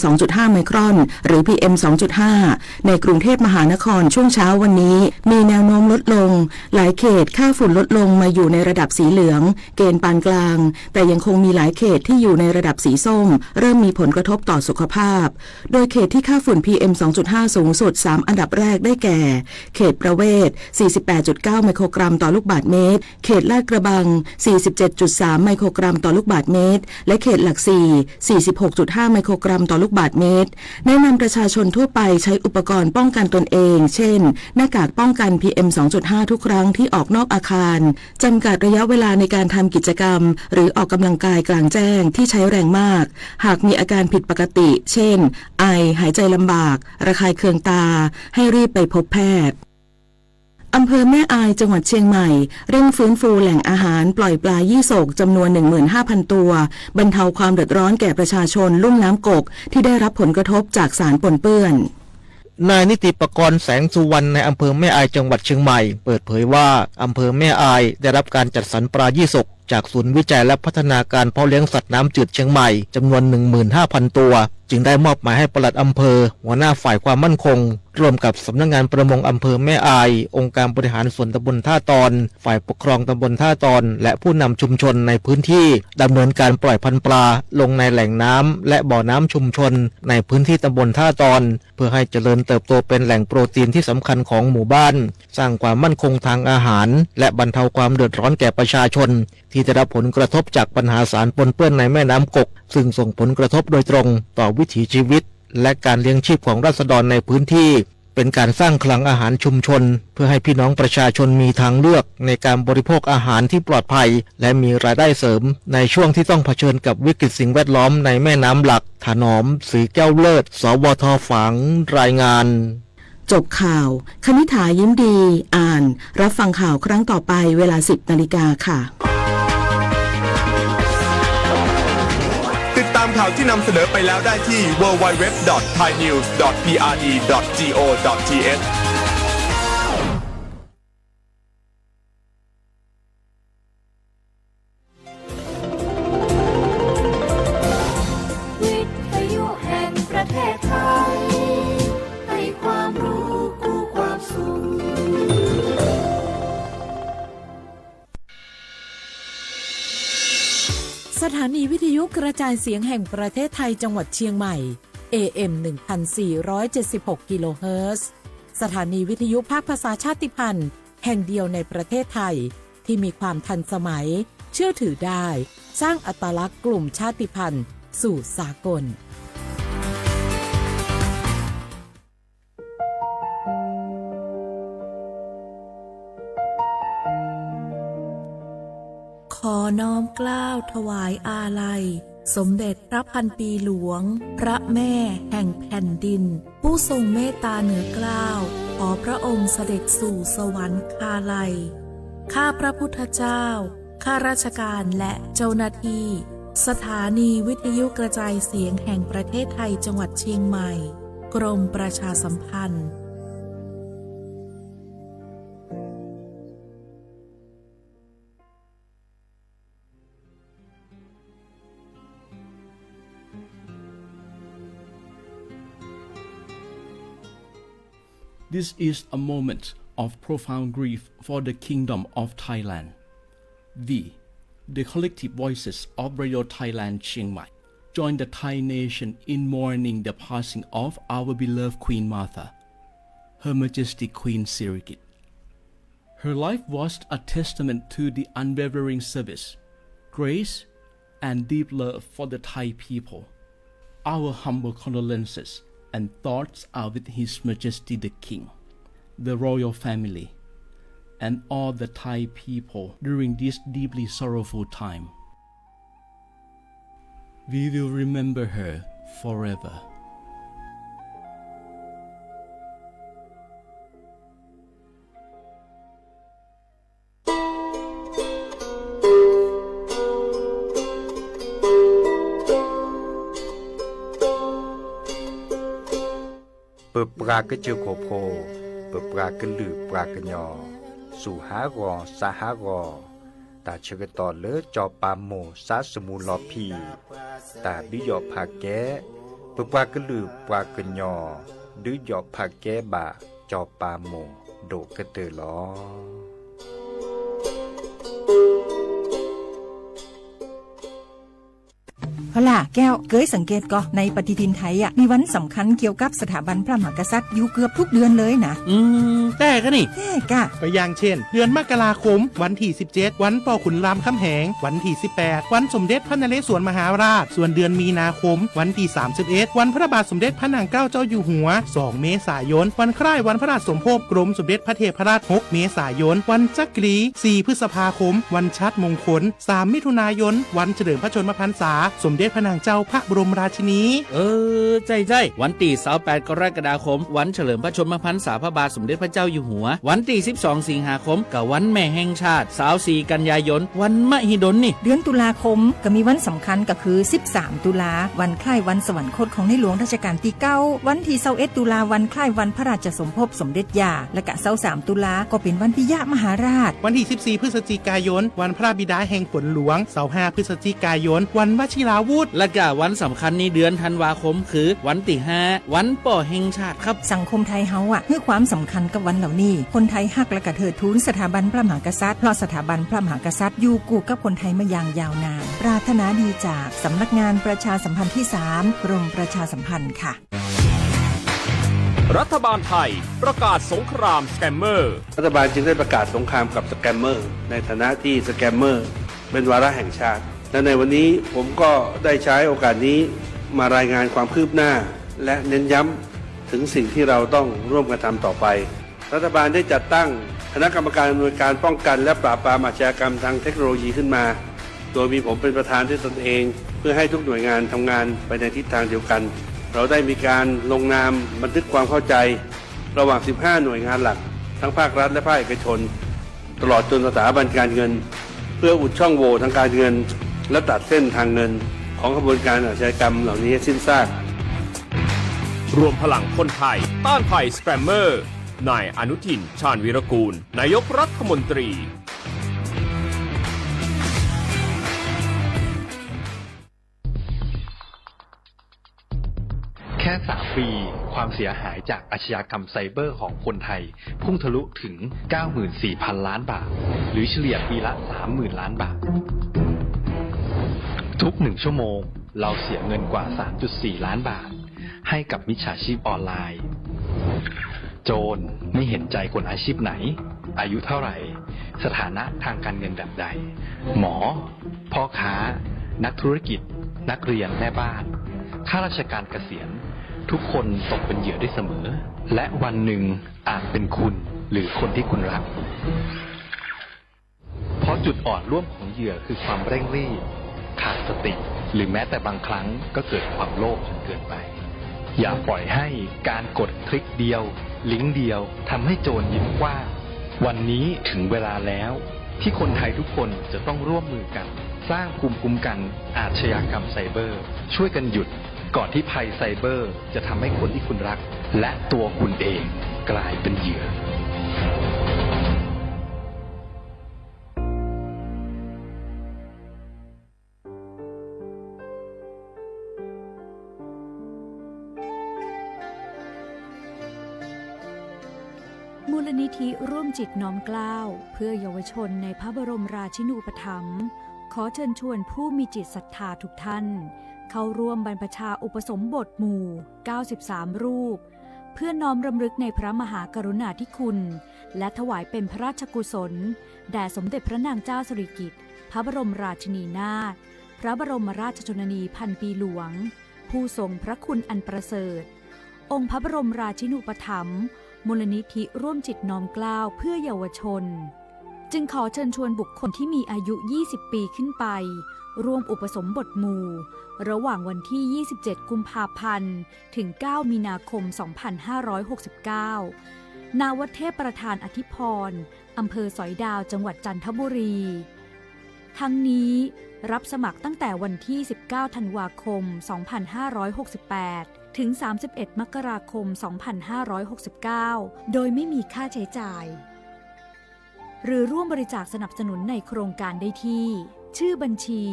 สองจุดห้า ไมครอน หรือ พีเอ็ม สองจุดห้า ในกรุงเทพมหานครช่วงเช้าวันนี้ มีแนวโน้มลดลง หลายเขตค่าฝุ่นลดลงมาอยู่ในระดับสีเหลือง เกณฑ์ปานกลาง แต่ยังคงมีหลายเขตที่อยู่ในระดับสีส้ม เริ่มมีผลกระทบต่อสุขภาพ โดยเขตที่ค่าฝุ่น พีเอ็ม สองจุดห้า สูงสุด สาม อันดับแรกได้แก่ เขตประเวศ สี่สิบแปดจุดเก้า ไมโครกรัมต่อลูกบาศก์เมตร เขตลาดกระบัง สี่สิบเจ็ดจุดสาม ไมโครกรัมต่อลูกบาศก์เมตร และเขตหลักสี่ สี่สิบหกจุดห้า ไมโครกรัมต่อลูกบาศก์เมตร แนะนำประชาชนทั่วไปใช้อุปกรณ์ป้องกันตนเอง เช่น หน้ากากป้องกัน พีเอ็ม สองจุดห้า ทุกครั้งที่ออกนอกอาคาร จำกัดระยะเวลาในการทำกิจกรรม หรือออกกำลังกายกลางแจ้งที่ใช้แรงมาก หากมีอาการผิดปกติ เช่น ไอ หายใจลำบาก ระคายเคืองตา ให้รีบไปพบแพทย์ อำเภอแม่อาย จังหวัดเชียงใหม่ เร่งฟื้นฟูแหล่งอาหารปล่อยปลายี่สกจำนวน หนึ่งหมื่นห้าพัน ตัว บรรเทาความเดือดร้อนแก่ประชาชนลุ่มน้ำกก ที่ได้รับผลกระทบจากสารปนเปื้อน นายนิติปกรณ์ แสงสุวรรณ นายอำเภอแม่อาย จังหวัดเชียงใหม่ เปิดเผยว่า อำเภอแม่อายได้รับการจัดสรรปลายี่สกจากศูนย์วิจัยและพัฒนาการเพาะเลี้ยงสัตว์น้ำจืดเชียงใหม่จำนวน หนึ่งหมื่นห้าพัน ตัว จึงได้มอบหมายให้ปลัดอำเภอ หัวหน้าฝ่ายความมั่นคง ร่วมกับสำนักงานประมงอำเภอแม่อาย องค์การบริหารส่วนตำบลท่าตอน ฝ่ายปกครองตำบลท่าตอน และผู้นำชุมชนในพื้นที่ ดำเนินการปล่อยพันธุ์ปลาลงในแหล่งน้ำและบ่อน้ำชุมชนในพื้นที่ตำบลท่าตอน เพื่อให้เจริญเติบโตเป็นแหล่งโปรตีนที่สำคัญของหมู่บ้าน สร้างความมั่นคงทางอาหาร และบรรเทาความเดือดร้อนแก่ประชาชน ที่ได้รับผลกระทบจากปัญหาสารปนเปื้อนในแม่น้ำกก ซึ่งส่งผลกระทบโดยตรงต่อวิถีชีวิต และการเลี้ยงชีพของราษฎรในพื้นที่ เป็นการสร้างคลังอาหารชุมชน เพื่อให้พี่น้องประชาชนมีทางเลือกในการบริโภคอาหารที่ปลอดภัย และมีรายได้เสริมในช่วงที่ต้องเผชิญกับวิกฤตสิ่งแวดล้อมในแม่น้ำหลัก ถนอม ศรีแก้วเลิศ สวท ฝาง รายงาน จบข่าว คณิษฐา ยิ้มดี อ่าน รับฟังข่าวครั้งต่อไป เวลา สิบนาฬิกาค่ะ ติดตามข่าวที่นำเสนอไปแล้วได้ที่ ดับเบิลยู ดับเบิลยู ดับเบิลยู ดอท ไทยนิวส์ ดอท พีอาร์ดี ดอท จี โอ ดอท ที เอช วิทยุแห่งประเทศไทย ให้ความรู้คู่ความสุข สถานีวิทยุกระจายเสียงแห่งประเทศไทยจังหวัดเชียงใหม่ เอ เอ็ม หนึ่งพันสี่ร้อยเจ็ดสิบหก กิโลเฮิรตซ์ สถานีวิทยุภาคภาษาชาติพันธุ์แห่งเดียวในประเทศไทย ที่มีความทันสมัย เชื่อถือได้ สร้างอัตลักษณ์กลุ่มชาติพันธุ์สู่สากล ขอน้อมเกล้าถวายอาลัย สมเด็จพระพันปีหลวง พระแม่แห่งแผ่นดิน ผู้ทรงเมตตาเหนือเกล้า ขอพระองค์เสด็จสู่สวรรคาลัย ข้าพระพุทธเจ้า ข้าราชการและเจ้าหน้าที่ สถานีวิทยุกระจายเสียงแห่งประเทศไทยจังหวัดเชียงใหม่ กรมประชาสัมพันธ์ This is a moment of profound grief for the Kingdom of Thailand. We, the collective voices of Radio Thailand Chiang Mai, join the Thai nation in mourning the passing of our beloved Queen Mother, Her Majesty Queen Sirikit. Her life was a testament to the unwavering service, grace, and deep love for the Thai people. Our humble condolences and thoughts are with His Majesty the King, the royal family, and all the Thai people during this deeply sorrowful time. We will remember her forever. ပပှၤကစၢၢ်ခိၣ်ဖိ, ပပှၤကလုာ်ပှၤကညီ, စူၢ်ဟးဂီၤ စးဟးဂီၤ, တၢ်ဆၢကတီၢ်လၢစီၤပၤမိၢ်စါစမူလီၤဖံး, တၢ်ဘံယီၣ်ဖးကဲ, ပပှၤကလုာ်ပှၤကညီ ဒုးယီၣ်ဖးကဲဘၣ် စီၤပၤမိၢ်ဒိၣ်ကတၢၢ်လီၤ. เอาล่ะ แก้ว เคยสังเกตก่อ ในปฏิทินไทยอะ มีวันสำคัญเกี่ยวกับสถาบันพระมหากษัตริย์อยู่เกือบทุกเดือนเลยนะ อืม แต่ก็นี่ แต่กะ ก็อย่างเช่น เดือนมกราคม วันที่ สิบเจ็ด วันพ่อขุนรามคำแหง วันที่ สิบแปด วันสมเด็จพระนเรศวรมหาราช ส่วนเดือนมีนาคม วันที่ สามสิบเอ็ด วันพระบาทสมเด็จพระนางเกล้าเจ้าอยู่หัว สอง เมษายน วันคล้ายวันพระราชสมภพกรมสมเด็จพระเทพรัตน์ หก เมษายน วันจักรี สี่ พฤษภาคม วันชาติมงคล สาม มิถุนายน วันเฉลิมพระชนมพรรษา สมเด็จพระนางเจ้าพระบรมราชินี เออ ใจ้ใจ้ วันตี้ สาวแปด กรกฎาคม วันเฉลิมพระชนมพรรษาพระบาทสมเด็จพระเจ้าอยู่หัว วันตี้ สิบสอง สิงหาคม ก็วันแม่แห่งชาติ สาวสี่ กันยายน วันมหิดลนี่ เดือนตุลาคม ก็มีวันสำคัญก็คือ สิบสาม ตุลา วันคล้ายวันสวรรคตของในหลวงรัชกาลตี้เก้า วันตี้ ซาวเอ็ด ตุลา วันคล้ายวันพระราชสมภพสมเด็จย่า และกะ ซาวสาม ตุลา ก็เป็นวันปิยมหาราช วันตี้ สิบสี่ พฤศจิกายน วันพระบิดาแห่งฝนหลวง ซาวห้า พฤศจิกายน วันวชิราวุธ และกะวันสำคัญในเดือนธันวาคมคือวันตี้ ห้า วันป้อแห่งชาติครับ สังคมไทยเฮาอะ หื้อความสำคัญกับวันเหล่านี้ คนไทยฮักและกะเทิดทูนสถาบันพระมหากษัตริย์ เพราะสถาบันพระมหากษัตริย์อยู่คู่กับคนไทยมาอย่างยาวนาน ปรารถนาดีจากสำนักงานประชาสัมพันธ์ที่ สาม กรมประชาสัมพันธ์ค่ะ รัฐบาลไทยประกาศสงครามสแกมเมอร์ รัฐบาลจึงได้ประกาศสงครามกับสแกมเมอร์ ในฐานะที่สแกมเมอร์เป็นวาระแห่งชาติ และในวันนี้ผมก็ได้ใช้โอกาสนี้มารายงานความคืบหน้า และเน้นย้ำถึงสิ่งที่เราต้องร่วมกันทำต่อไป รัฐบาลได้จัดตั้งคณะกรรมการอำนวยการป้องกันและปราบปรามอาชญากรรมทางเทคโนโลยีขึ้นมา โดยมีผมเป็นประธานด้วยตนเอง เพื่อให้ทุกหน่วยงานทำงานไปในทิศทางเดียวกัน เราได้มีการลงนามบันทึกความเข้าใจ ระหว่าง สิบห้า หน่วยงานหลัก ทั้งภาครัฐและภาคเอกชน ตลอดจนสถาบันการเงิน เพื่ออุดช่องโหว่ทางการเงิน และตัดเส้นทางเงินของขบวนการอาชญากรรมเหล่านี้ให้สิ้นซาก รวมพลังคนไทยต้านภัยสแกมเมอร์ นายอนุทิน ชาญวีรกูล นายกรัฐมนตรี แค่ สาม ปี ความเสียหายจากอาชญากรรมไซเบอร์ของคนไทย พุ่งทะลุถึง เก้าหมื่นสี่พัน ล้านบาท หรือเฉลี่ยปีละ สามหมื่น ล้านบาท ทุกหนึ่งชั่วโมง เราเสียเงินกว่า สามจุดสี่ ล้านบาท ให้กับมิจฉาชีพออนไลน์ โจรไม่เห็นใจคนอาชีพไหน อายุเท่าไหร่ สถานะทางการเงินแบบใด หมอ พ่อค้า นักธุรกิจ นักเรียน แม่บ้าน ข้าราชการเกษียณ ทุกคนตกเป็นเหยื่อได้เสมอ และวันหนึ่งอาจเป็นคุณหรือคนที่คุณรัก เพราะจุดอ่อนร่วมของเหยื่อคือความเร่งรีบ ขาดสติ หรือแม้แต่บางครั้งก็เกิดความโลภจนเกินไป อย่าปล่อยให้การกดคลิกเดียว ลิงก์เดียว ทำให้โจรยิ้มกว้าง วันนี้ถึงเวลาแล้ว ที่คนไทยทุกคนจะต้องร่วมมือกัน สร้างภูมิคุ้มกันอาชญากรรมไซเบอร์ ช่วยกันหยุด ก่อนที่ภัยไซเบอร์จะทำให้คนที่คุณรัก และตัวคุณเองกลายเป็นเหยื่อ มูลนิธิร่วมจิตน้อมเกล้าเพื่อเยาวชนในพระบรมราชินูปถัมภ์ ขอเชิญชวนผู้มีจิตศรัทธาทุกท่าน เข้าร่วมบรรพชาอุปสมบทหมู่ เก้าสิบสาม รูป เพื่อน้อมรำลึกในพระมหากรุณาธิคุณ และถวายเป็นพระราชกุศล แด่สมเด็จพระนางเจ้าสิริกิติ์ พระบรมราชินีนาถ พระบรมราชชนนีพันปีหลวง ผู้ทรงพระคุณอันประเสริฐ องค์พระบรมราชินูปถัมภ์ มูลนิธิร่วมจิตน้อมเกล้าเพื่อเยาวชน จึงขอเชิญชวนบุคคลที่มีอายุ ยี่สิบ ปีขึ้นไป ร่วมอุปสมบทหมู่ ระหว่างวันที่ ยี่สิบเจ็ด กุมภาพันธ์ ถึง เก้า มีนาคม สองพันห้าร้อยหกสิบเก้า ณ วัดเทพประธานอธิพร อำเภอสอยดาว จังหวัดจันทบุรี ทั้งนี้ รับสมัครตั้งแต่วันที่ สิบเก้า ธันวาคม สองพันห้าร้อยหกสิบแปด ถึง สามสิบเอ็ด มกราคม สองพันห้าร้อยหกสิบเก้า โดยไม่มีค่าใช้จ่าย หรือร่วมบริจาคสนับสนุนในโครงการได้ที่ ชื่อบัญชี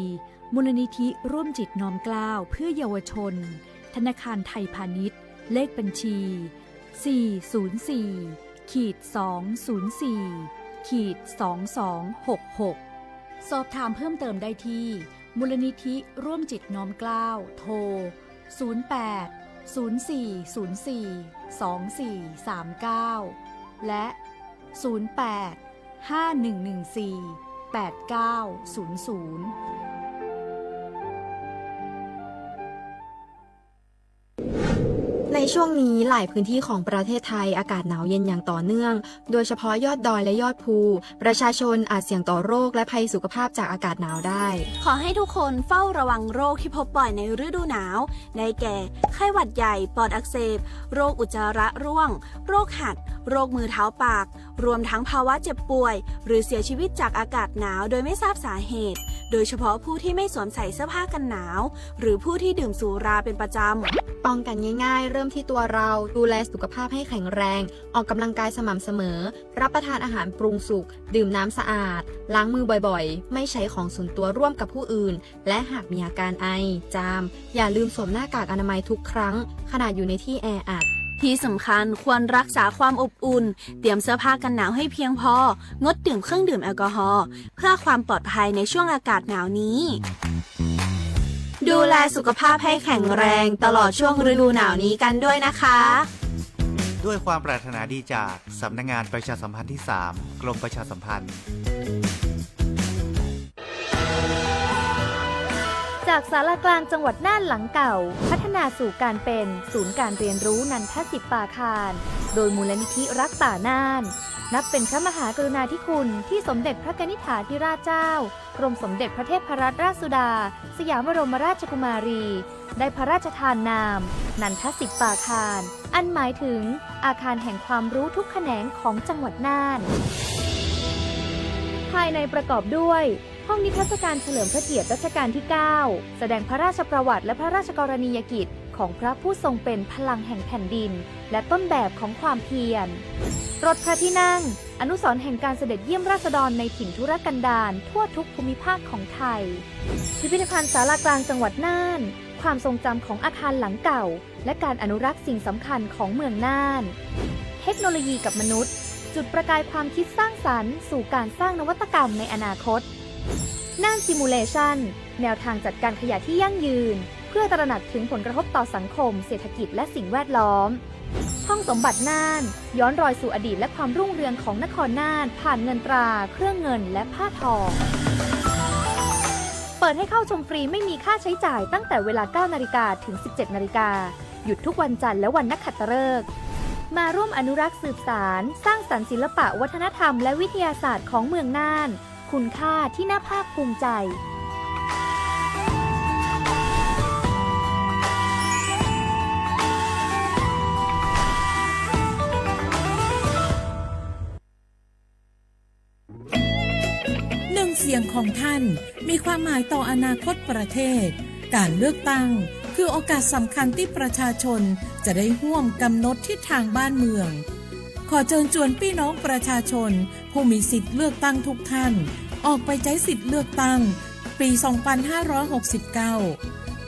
มูลนิธิร่วมจิตน้อมเกล้าเพื่อเยาวชน ธนาคารไทยพาณิชย์ เลขบัญชี สี่ศูนย์สี่ ขีด สองศูนย์สี่ ขีด สองสองหกหก สอบถามเพิ่มเติมได้ที่ มูลนิธิร่วมจิตน้อมเกล้า โทร ศูนย์แปด ศูนย์สี่ศูนย์สี่ สองสี่สามเก้า และ ศูนย์แปด ห้าหนึ่งหนึ่งสี่ แปดเก้าศูนย์ศูนย์ ในช่วงนี้หลายพื้นที่ของประเทศไทยอากาศหนาวเย็นอย่างต่อเนื่อง โดยเฉพาะยอดดอยและยอดภู ประชาชนอาจเสี่ยงต่อโรคและภัยสุขภาพจากอากาศหนาวได้ ขอให้ทุกคนเฝ้าระวังโรคที่พบบ่อยในฤดูหนาว ได้แก่ ไข้หวัดใหญ่ ปอดอักเสบ โรคอุจจาระร่วง โรคหัด โรคมือเท้าปาก รวมทั้งภาวะเจ็บป่วย หรือเสียชีวิตจากอากาศหนาวโดยไม่ทราบสาเหตุ โดยเฉพาะผู้ที่ไม่สวมใส่เสื้อผ้ากันหนาว หรือผู้ที่ดื่มสุราเป็นประจำ ป้องกันง่ายๆ เริ่มที่ตัวเรา ดูแลสุขภาพให้แข็งแรง ออกกำลังกายสม่ำเสมอ รับประทานอาหารปรุงสุก ดื่มน้ำสะอาด ล้างมือบ่อยๆ ไม่ใช้ของส่วนตัวร่วมกับผู้อื่น และหากมีอาการไอ จาม อย่าลืมสวมหน้ากากอนามัยทุกครั้ง ขณะอยู่ในที่แออัด ที่สำคัญควรรักษาความอบอุ่น เตรียมเสื้อผ้ากันหนาวให้เพียงพอ งดดื่มเครื่องดื่มแอลกอฮอล์ เพื่อความปลอดภัยในช่วงอากาศหนาวนี้ ดูแลสุขภาพให้แข็งแรงตลอดช่วงฤดูหนาวนี้กันด้วยนะคะ ด้วยความปรารถนาดีจากสำนักงานประชาสัมพันธ์ที่สาม กรมประชาสัมพันธ์ จากศาลากลางจังหวัดน่านหลังเก่า พัฒนาสู่การเป็นศูนย์การเรียนรู้นันทสิปปาคาร โดยมูลนิธิรักป่าน่าน นับเป็นพระมหากรุณาธิคุณที่สมเด็จพระกนิษฐาธิราชเจ้า กรมสมเด็จพระเทพรัตนราชสุดา สยามบรมราชกุมารี ได้พระราชทานนาม นันทสิปปาคาร อันหมายถึงอาคารแห่งความรู้ทุกแขนงของจังหวัดน่าน ภายในประกอบด้วย ห้องนิทรรศการเฉลิมพระเกียรติรัชกาลที่เก้า แสดงพระราชประวัติและพระราชกรณียกิจของพระผู้ทรงเป็นพลังแห่งแผ่นดิน และต้นแบบของความเพียร รถพระที่นั่ง อนุสรณ์แห่งการเสด็จเยี่ยมราษฎรในถิ่นทุรกันดารทั่วทุกภูมิภาคของไทย พิพิธภัณฑ์ศาลากลางจังหวัดน่าน ความทรงจำของอาคารหลังเก่า และการอนุรักษ์สิ่งสำคัญของเมืองน่าน เทคโนโลยีกับมนุษย์ จุดประกายความคิดสร้างสรรค์สู่การสร้างนวัตกรรมในอนาคต น่าน Simulation แนวทางจัดการขยะที่ยั่งยืน เพื่อตระหนักถึงผลกระทบต่อสังคม เศรษฐกิจ และสิ่งแวดล้อม ห้องสมบัติน่าน ย้อนรอยสู่อดีตและความรุ่งเรืองของนครน่าน ผ่านเงินตรา เครื่องเงิน และผ้าทอง เปิดให้เข้าชมฟรีไม่มีค่าใช้จ่ายตั้งแต่เวลา เก้านาฬิกา ถึง สิบเจ็ดนาฬิกา หยุดทุกวันจันทร์และวันนักขัตฤกษ์ มาร่วมอนุรักษ์สืบสาน สร้างสรรค์ศิลปะวัฒนธรรมและวิทยาศาสตร์ของเมืองน่าน คุณค่าที่น่าภาคภูมิใจ หนึ่งเสียงของท่านมีความหมายต่ออนาคตประเทศ การเลือกตั้งคือโอกาสสำคัญที่ประชาชนจะได้ร่วมกำหนดทิศทางบ้านเมือง ขอเชิญชวนพี่น้องประชาชนผู้มีสิทธิ์เลือกตั้งทุกท่าน ออกไปใช้สิทธิ์เลือกตั้งปี สองพันห้าร้อยหกสิบเก้า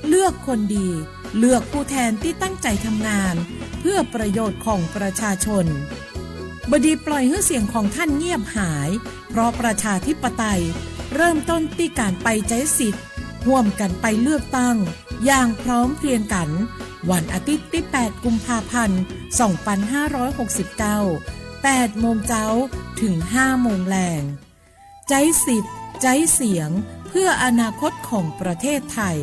เลือกคนดี เลือกผู้แทนที่ตั้งใจทำงาน เพื่อประโยชน์ของประชาชน บ่ดีปล่อยหื้อเสียงของท่านเงียบหาย เพราะประชาธิปไตยเริ่มต้นที่การไปใช้สิทธิ์ ร่วมกันไปเลือกตั้ง อย่างพร้อมเพรียงกัน วันอาทิตย์ที่ แปด กุมภาพันธ์ สองพันห้าร้อยหกสิบเก้า แปด โมงเจ๊า ถึง ห้า โมงแลง ใจ๊สิทธิ์ ใจ๊เสียง เพื่ออนาคตของประเทศไทย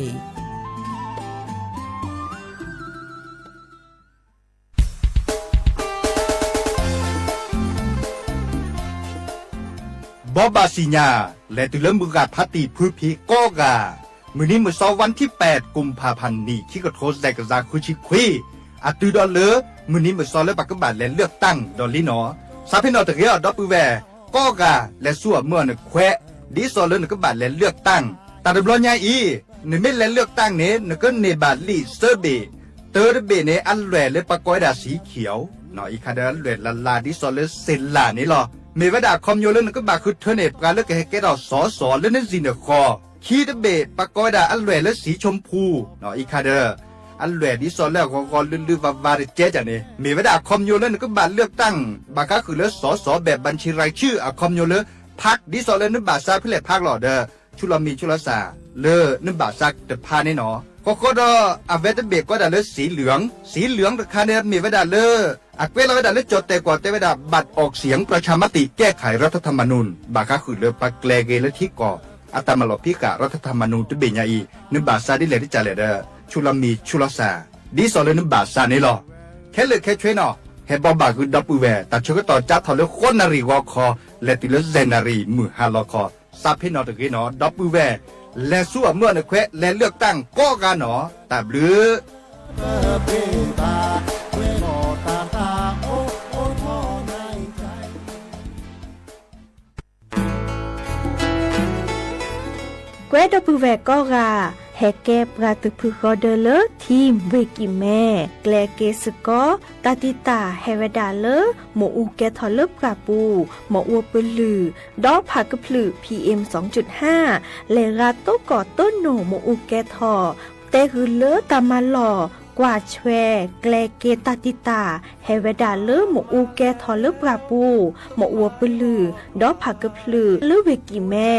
ဘီဘၣ်စံၣ်ညါ လဲၤတုၤလၢမုၢ်ဂၢ်ဖးတံၢ်ဖုဖံးကိးဂၤ, မုၢ်နံၤမုၢ်သီ วันที่แปด กุมภาพันธ์ နံၣ်ခံကထိ တကယၤဃုဆံခွံ, အတုၤဒီးလၢ မုၢ်နံၤမုၢ်သီလၢပကဘၣ်လဲၤเลือกตั้งဒီးလံနီၤ, ဆါဖဲနီၣ်တဂ့ၤအီၤ ဒီပုၢ်ဝဲၢ်ကိးဂၤ လဲၤဆူအမုၢ်အီၣ်နခွဲး, ဒ်သိးလၢနကဘၣ်လဲၤเลือกตั้ง, တၢ်တဘျီညါအံၤ နမ့ၢ်လဲၤเลือกตั้งန့ၣ် နကန့ၢ်ဘၣ်လံာ်သၢဘ့ၣ်, တၢတဘ့ၣ်န့ၣ် အလွဲၢ်လၢပကိးဝဲဒၣ် สีเขียวနီၤ, အံၤခါဒီးအလွဲၢ်လၢ်လၢ် ဒ်သိးလၢစ့လၣ်န့ၣ်လီၤ. မ့ၢ်ဝဲဒၣ်အခီပညီလၢနကဘၣ်ဃုထၢန့ၢ်ပှၤလၢကဟဲကဲထီၣ် สส လၢနစံၣ်နဃီၤ, ခံတဘ့ၣ် ပကိးဝဲဒၣ်အလွဲၢ်လၢ สีชมพูနီၤ, အံၤခါဒီး အလွဲၢ်ဒ်သိးလၢအဂီၤဂီၤလုၢ်လုၢ်ဝါဝါတကဲကန့ၣ် မ့ၢ်ဝဲဒၣ်အခီပညီလၢနကဘၣ်လၢၢ်တၢ် ဘၣ်ဃးဃုာ်လၢ สส แบบบัญชีรายชื่อ အခီပညီလၢ พรรค ဒ်သိးလၢနဘၣ်စးဖဲလဲၣ် พรรค လီၤဒီး ဆူလီၤမံၤဆူလီၤစၢ် လၢနဘၣ်စးတဖၣ်န့ၣ်နီၤ. ဃီဃီဒီး အဝဲတဘ့ၣ်ကိးဒၣ်လၢ สีเหลือง สีเหลือง တခါန့ၣ် မ့ၢ်ဝဲဒၣ်လၢ အကွဲးလီၤဝဲဒၣ်လၢကၠီၣ်တဲၣ်ကွီၢ်တဲဝဲဒၣ် บัตรออกเสียงประชามติแก้ไขรัฐธรรมนูญ ဘၣ်ဃးဃုာ်လၢပှၤကျဲၤဂ့ၤလၢထံကီၢ် အတၢ်မၤလီၤဖံးဃာ် รัฐธรรมนูญ တဘ့ၣ်ညါအံၤ နဘၣ်စးဒ်လဲၣ်တကးလဲၣ်ဒီး ဆူလီၤမံၤဆူလီၤစၢ် ဒ်သိးလၢနဘၣ်စးန့ၣ်လီၤ. ခဲလၢာ်ခဲဆ့နီၤ ဟဲဘီဘၣ်ဃုာ်ဒီပုၢ်ဝဲၢ် တၢ်ဆၢကတီၢ်ကၠါထီၣ်လၢဃိးနၣ်ရံၣ်ဂီၤခီ လဲၤတုၤလၢယဲၢ်နၣ်ရံၣ်မုၢ်ဟါလီၤခီ စးဖဲနီၤတဂ့ၤနီၤ ဒီပုၢ်ဝဲၢ် လဲၤဆူအမုၢ်အနခွဲး လဲၤလၢၢ်တၢ်ကိးဂၤနီၤ တၢ်ဘျုး ကွဲဒီပုၢ်ဝဲၢ်ကိးဂၤ ဟဲကဲပှၤသုးဖုဃီဒၢလၢ ထံဝ့ၢ်ကံၢ်မဲ ကျဲက့ၤစ့ၢ်ကီး တၢ်တံာ်တာ်ဟဲဝဲဒၣ်လၢ မ့ၣ်အူကဲထီၣ်လၢပှၢ်ပူၤ မ့ၣ်အူပလုၢ် ဒီးဖးကဖျုး PM စူၣ်ဟၣ် လဲၤဂၤတိၢ်ကီၢ်တိၢ်နိၣ်မ့ၣ်အူကဲထီၣ် တဲဃုာ်လၢတၢ်မၤလီၢ် ကွၢ်ဆွဲ ကျဲက့ၤတၢ်တံာ်တာ် ဟဲဝဲဒၣ်လၢမ့ၣ်အူကဲထီၣ်လၢပှၢ်ပူၤ မ့ၣ်အူပလုၢ် ဒီးဖးကဖျုးလၢဝ့ၢ်ကံၢ်မဲ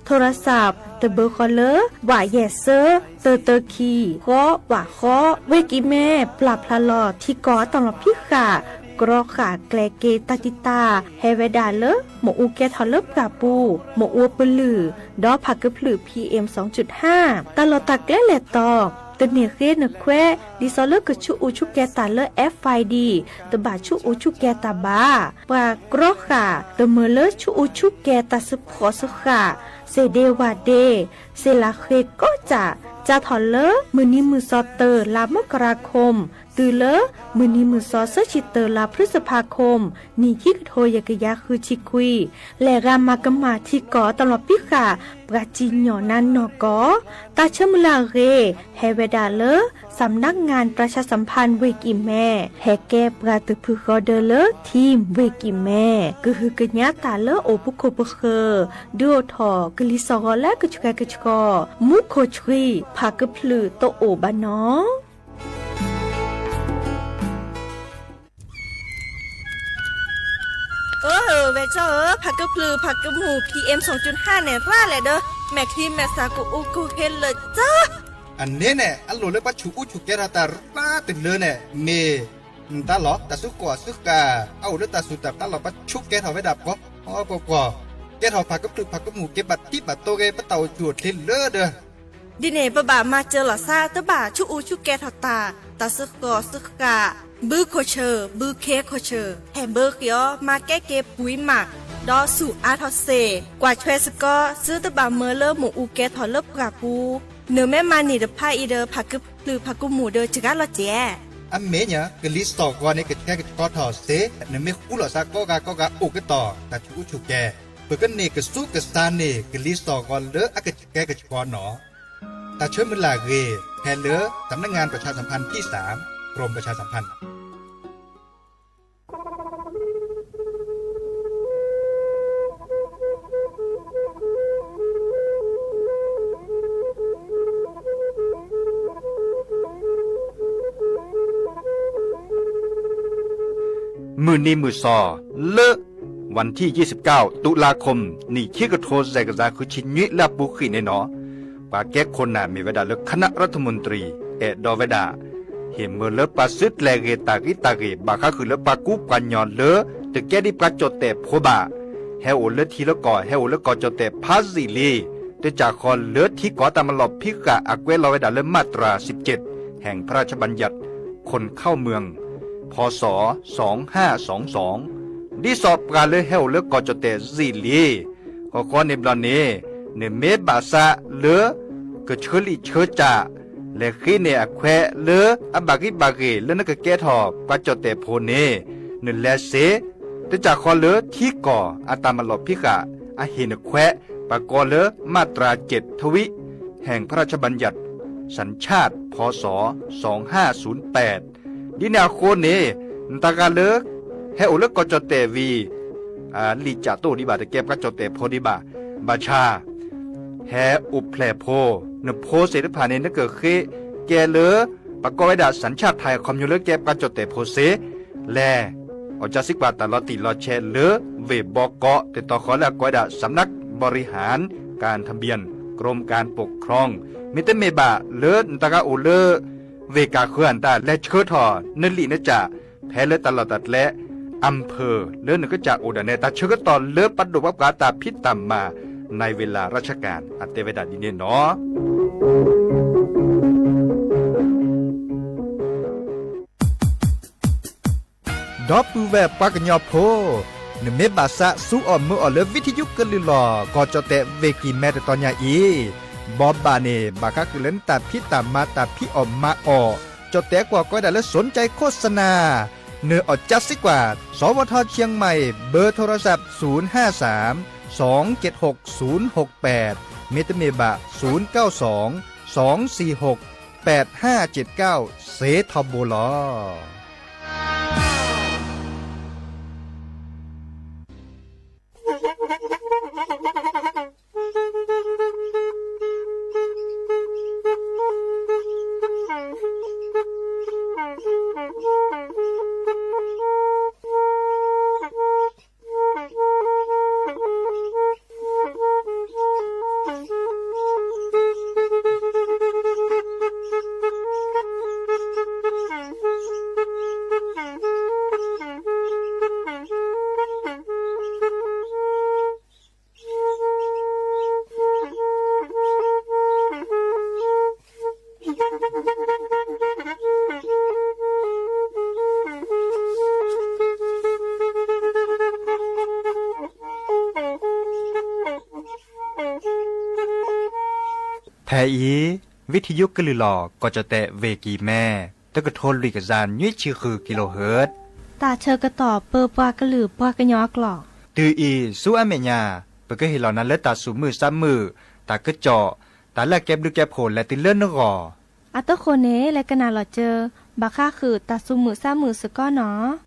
ထိရစး တဘၢဃီလၢ ဝးယဲၢ်စၢ တၢတၢခံ ဃီဝးဃီ ဝ့ၢ်ကံၢ်မဲ ပျၢ်ဖျါလီၤထံကီၢ်အတၢ်လီၤဖံးဃာ် ကြီဃာ်ကျဲက့ၤတၢ်တံာ်တာ် ဟဲဝဲဒၣ်လၢ မ့ၣ်အူကဲထီၣ်လၢပှၢ်ပူၤ မ့ၣ်အူပလုၢ် ဒီးဖးကဖျုး PM စူၣ်ဟၣ် တၢ်လီၢ်တၢ်ကျဲလဲၤတီၤ တန့ၢ်ဃ့နခွဲး ဒ်သိးလၢကဆူးအူဆူးကဲၤတၢ်လၢ FID တဘၣ်ဆူးအူဆူးကဲၤတၢ်ဘၣ်. ပှၤကြီဃာ် တမၢလၢဆူးအူဆူးကဲၤတၢ်စ့ၢ်ဖှီၣ်စ့ၢ်ဃာ် စ့ၢ်ဒ့ဝၣ်ဒ့ စ့ၢ်လၢဃ့ကိးကၠၢ် ကၠါထီၣ်လၢ မုၢ်နံၤမုၢ်စီၤတၢ လါမကရၤခိၣ် တုၤလၢ မုၢ်နံၤမုၢ်စီၤဆၢဆံတၢ လါဖျုစဖးခိၣ် နံၣ်ခံကထိယဲၢ်ကယၤဃုဆံခွံ လဲၤဂၤမၤကမၣ်ထံကီၢ်အတၢ်လီၤဖံးဃာ် ပှၤစံၣ်ညီၣ်နါနီၢ်ကီၢ် တၢ်ဆၢမုၢ်လၢ်အဂ့ၢ် ဟဲဝဲဒၣ်လၢ สำนักงานประชาสัมพันธ์ ဝ့ၢ်ကံၢ်မဲ ဟဲကဲပှၤသုးဖုဃီဒၢလၢ ထံဝ့ၢ်ကံၢ်မဲ ကဟုကညးတၢ်လၢအိၣ်ဖှိၣ်ခိၣ်ပဃၢၤ ဒုးအိၣ်ထီၣ်ကလံၤစိးဂီၤလၢကဆှဲကဆှီ မူခိၣ်ဆှံ ဖးကဖျုးတအိၣ်ဘၣ်နီၤ. အၢ ဝဲၢ်ကၠီဧၢ, ဖးကဖျုးဖးကမူၣ် PM စူၣ်ဟၣ်န့ၣ် ရၣ်လဲၣ်ဒီး မဲာ်ချံမဲာ်သၣ်ကအိၣ်ကဟ့လၢာ်ကၠီ အန့ၣ်န့ၣ် အလိၣ်လၢပှၤဆူးအူဆူးကဲၤထီၣ်တၢ်ရၣ်တုၤလၢန့ၣ် မ့ၢ် နတၢ်လီၢ် တၢ်စုကီၢ်စုဃၣ် အအိၣ်လၢတၢ်စူၢ်တၢ်ပျၢ်လီၤ ပှၤဆူးကဲၤထီၣ်ဝဲဒၣ်ပှီၤပှီၤပှီၤ, ကဲထီၣ်ဖးကဖျုးဖးကမူၣ် က့ၤဘၣ်တံၢ်ဘၣ်တိၢ်ဂ့ၤ ပတၢ်အိၣ်ဆူၣ်အိၣ်ချ့လၢဒီး ဒ်န့ၣ် ပဘၣ်မၤစၢၤလီၤသး တဘၣ်ဆူးအူဆူးကဲၤထီၣ်တၢ် တၢ်စ့ၢ်ကီၢ်စ့ၢ်ဃၣ် ဘုခိၣ်ဆၢၣ် ဘုခ့ခိၣ်ဆၢၣ် ဟဲဘၢဃ့အီၤ မၤကဲက့ၤပှံၤမး ဒီးဆူၣ်အါထီၣ်စ့ၢ် ကွၢ်ဆွဲစ့ၢ်ကီး သုတဘၣ်မၢလၢမ့ၣ်အူကဲထီၣ်လၢပှၢ်ပူၤ, နမ့ၢ်မၤန့ၢ်တဖၣ်အံၤဒီး ဖးကဖျုးဖးကမူၣ်ဒီးစှၤလီၤစဲး အမ့ၢ်ညါ ကလံၤစိးဂီၤန့ၣ် ကဆှဲကဆှီထီၣ်စ့ၢ် နမ့ၢ်ဃူလိာ်သးကိးဂၤကိးဂၤအိၣ်ကတီၢ် တၢ်ဆူးအူဆူးကဲၤ, ပကန့ၢ်ကဆူးကဆါန့ၢ် ကလံၤစိးဂီၤလၢအကဆှဲကဆှီနီၤ. တၢ်ဆၢမုၢ်လၢ်အဂ့ၢ် ဖဲလၢ สำนักงานประชาสัมพันธ์ที่สาม กรมประชาสัมพันธ์ မုၢ်နံၤမုၢ်စီၤလၢ วันที่ยี่สิบเก้า ตุลาคม နံၣ်ခံကထိ စဲးကစၢ် ဃုဆံနွံ လၢအပူၤဃံးန့ၣ်နီၤ, ပှၤကဲခိၣ်နၢ်မ့ၢ်ဝဲဒၣ်လၢ คณะรัฐมนตรี အဲၣ်ဒိးဝဲဒၣ် ဟ့ၣ်မၢလၢပှၤစုကျဲၤဂ့ၤတၢ်ဂံၢ်တၢ်ဂ့ၢ် ဘၣ်ဃးဃုာ်လၢပှၤကူပှၤကညီလၢ တကဲဒ်ပှၤကၠီၣ်တဲၣ်ဖိဘၣ်, ဟဲအိၣ်လၢထံလၢကီၢ် ဟဲအိၣ်လၢကီၢ်ကၠီၣ်တဲၣ်ဖးယံာ်လံ, တကးဃီလၢထံကီၢ်တၢ်မၤလီၢ်ဖံးဃာ်အကွဲးလီၤဝဲဒၣ်လၢ มาตราสิบเจ็ด แห่งพระราชบัญญัติคนเข้าเมือง พ.ศ. สองห้าสองสอง ဒ်သိးပှၤလၢဟဲအိၣ်လၢကီၢ်ကၠီၣ်တဲၣ်ယံာ်လံ ဃီဃီန့ၣ်ဘျီန့ၣ် နမ့ၢ်ဘၣ်ဆၣ်လၢ ကဆၢလံာ်ဆၢစၢ် လဲၤဃ့န့ၢ်အခွဲးလၢအဘၣ်ဂံၢ်ဘၣ်ဂ့ၢ်လၢနကကဲထီၣ်ပှၤကၠီၣ်တဲၣ်ဖိန့ၣ် နလဲၤစ့ၢ်, တကးဃီလၢထံကီၢ်အတၢ်မၤလီၢ်ဖံးဃာ်အဟ့ၣ်နခွဲး ပှၤကိးလၢ มาตราเจ็ด ทวิ แห่งพระราชบัญญัติสัญชาติ พ.ศ. สองห้าศูนย์แปด ဒ်န့ၣ်အဃိန့ၣ် နတၢ်ဂၤလၢ ဟဲအိၣ်လၢကီၢ်ကၠီၣ်တဲၣ်ဝံၤ လံာ်စၢ်တအိၣ်ဒံးဘၣ် တကဲပှၤကၠီၣ်တဲၣ်ဖိဒံးဘၣ်, ဘၣ်ဆၣ် ဟဲအိၣ်ဖျဲၣ်ဖိ နဖိသ့ၣ်တဖၣ်န့ၣ် နကဃ့ကဲလၢ ပကိးဝဲဒၣ် สัญชาติไทย အခီပညီလၢကဲပှၤကၠီၣ်တဲၣ်ဖိစ့ၢ် လဲၤအီၣ်ကၢစံကွၢ်တၢ်လီၤတံၢ်လီၤဆဲးလၢ ဝ့ၢ်ဘီကီး တတီၤဃီလၢအကိးဝဲဒၣ် สำนักบริหารการทะเบียน กรมการปกครอง မ့တမ့ၢ်ဘၣ်လၢနတဂၤအိၣ်လၢ ဝ့ၢ်ကၢ်ဃၢၤအတၢ် လဲၤဆှၢထီၣ်နလံာ်နကၠၣ် ဖဲလၢတၢ်လီၢ်တၢ်ကျဲ อำเภอ လၢနကစၢ်အိၣ်ဒၣ်နဲ တၢ်ဆၢကတီၢ်လၢပဒိၣ်ပှၤပှၤတၢ်ဖံးတၢ်မၤ ในเวลาราชการ အတဲဝဲဒၣ်ဒ်န့ၣ်နီၤ. ဒီပုၢ်ဝဲၢ်ပှၤကညီဖိ, နမ့ၢ်ဘၣ်သးစူအီၣ်မုာ်အီၣ်လၢ ဝံထယုကလုၢ်လီၤ ကီၢ်ကၠီၣ်တဲၣ်ဝ့ၢ်ကံၢ်မဲတတီၤညါအံၤ, ဘီဘၣ်န့ၣ် ဘၣ်ဃးဃုာ်လၢနတၢ်ဖံးတၢ်မၤတၢ်ဖံးအီၣ်မၤအီၣ်, ကၠီၣ်တဲၣ်ကွၢ်ကိးဝဲဒၣ်လၢ สนใจโฆษณา နအီၣ်ကၢစံကွၢ် สวท.เชียงใหม่ เบอร์โทรศัพท์ ศูนย์ห้าสาม สองเจ็ดหก ศูนย์หกแปด မ့တမ့ၢ်ဘၣ် ศูนย์เก้าสอง สองสี่หก แปดห้าเจ็ดเก้า စ့ထီဘိလီၤ. ဖဲအံၤ ဝံထယုကလုၢ်လီၤ ကီၢ်ကၠီၣ်တဲၣ်ဝ့ၢ်ကံၢ်မဲ တကထိလွံၢ်ကယၤနွံဆံဃု kilohertz တၢ်ဆၢကတီၢ်ပၢပှၤကလုာ်ပှၤကညီအကျိာ်, တုၤအံၤဆူအမဲာ်ညါ ပကဟ့ၣ်လီၤနၤလၢတၢ်သူၣ်မုာ်သးမုာ်, တၢ်ကစီၣ်, တၢ်လၢအကဲဘျုးကဲဖှိၣ်လဲၤတုၤလၢနဂီၢ်. အတဃိန့ၣ် လဲၤကနၣ်လီၤစၢၤ ဘၣ်ဃးဃုာ်တၢ်သူၣ်မုာ်သးမုာ်စ့ၢ်ကီးနီၤ.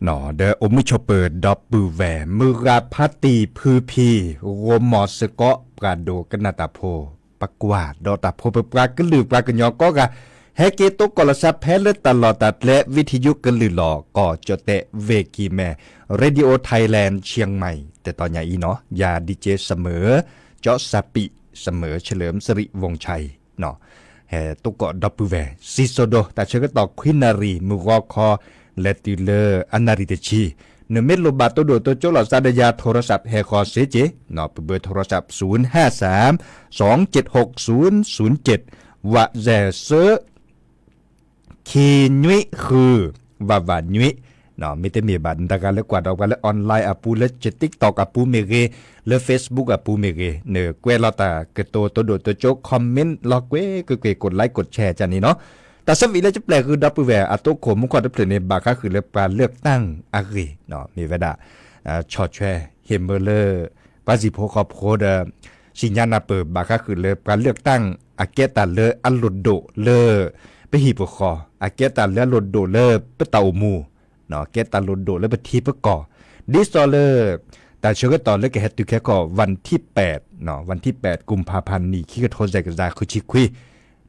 ဒီးအိၣ်မုာ်ဆိးပၢၤဒီပုၢ်ဝဲၢ် မုၢ်ဂၤဖါတံၢ်ဖုဖံ ဂိၢ်မီၢ်စ့ၢ်ကီး ပှၤဒိကနၣ်တၢ်ဖိ ပကွၢ်ဒီးတၢ်ဖိပပှၤကလုာ်ပှၤကညီကိးဂၤ ဟဲက့ၤသကိးလီၤစၢဖဲလၢတၢ်လီၢ်တၢ်ကျဲ ဝံထံယူကလုၢ်လီၤ ကီၢ်ကၠီၣ်တဲၣ် ဝ့ၢ်ကံၢ်မဲ Radio Thailand Chiang Mai တတီၤညါအံၤနီၤ ယၤ DJ စမၢၤ ကၠီစးပံး စမၢၤ เฉลิมสิริวงศ์ชัย ဟဲသကိးဒီပုၢ်ဝဲၢ် စံၣ်စိၤဒိ တၢ်ဆၢကတီၢ်ခွံနၣ်ရံၣ် မုၢ်ဂီၤခီ လဲၤတုၤလၢအနၣ်ရံၣ်တဆံ နမ့ၢ်လိၣ်ဘၣ်တိၢ်ဒိၣ်တိၢ်ကၠိလီၤစၢ်ဒီးယၤ ထိရစးဟဲဃီၤစ့ၢ်ကီး ပဘၢထိရစး ศูนย์ห้าสาม สองเจ็ดหกศูนย์ศูนย์เจ็ด ဝးစဲးဆၢ ခံနွံဃု ဝးဝးနွံ မ့တမ့ၢ်ဘၣ် နတဂၤလၢကွၢ်ဒီးပှၤလၢ online အပူၤ လၢ TikTok အပူၤမ့ၢ်ဂ့ၤ လၢ Facebook အပူၤမ့ၢ်ဂ့ၤ နကွဲးလီၤတၢ်ကတိၤတိၢ်ဒိၣ်တိၢ်ကၠိ comment လီၤကွဲးကွဲးကွဲး ကိး like ကိး share ကန့ၣ်နီၤ တၢ်ဆၢဝံၤလၢယပျဲၢ်ဃုာ်ဒီပုၢ်ဝဲၢ် အတိခိၣ်မူခိၣ်တဖျၢၣ်န့ၣ် ဘၣ်ဃးဃုာ်လၢပှၤလၢၢ်ကတၢၢ်အဂ့ၢ် မ့ၢ်ဝဲဒၣ် ဆီၣ်ထွဲဟ့ၣ်မၢလၢ ပှၤစံၣ်ဖိဃီဖိဒီး စံၣ်ညါနၢ်ပၢၢ် ဘၣ်ဃးဃုာ်လၢပှၤလၢၢ်ကတၢၢ် အကဲတၢ်လၢအလိၣ်ဒိၣ်လၢ ပဟံၣ်ပဃီ အကဲတၢ်လၢအလိၣ်ဒိၣ်လၢပတၢ်အိၣ်မူ ကဲတၢ်လိၣ်ဒိၣ်လၢပထံပကီၢ် ဒ်သိးလၢ တၢ်ဆၢကတီၢ်လၢကဟဲတုၤခဲကီၢ် วันที่แปด วันที่แปด กุมภาพันธ์ နံၣ်ခံကထိယဲၢ်ကယၤဃုဆံခွံ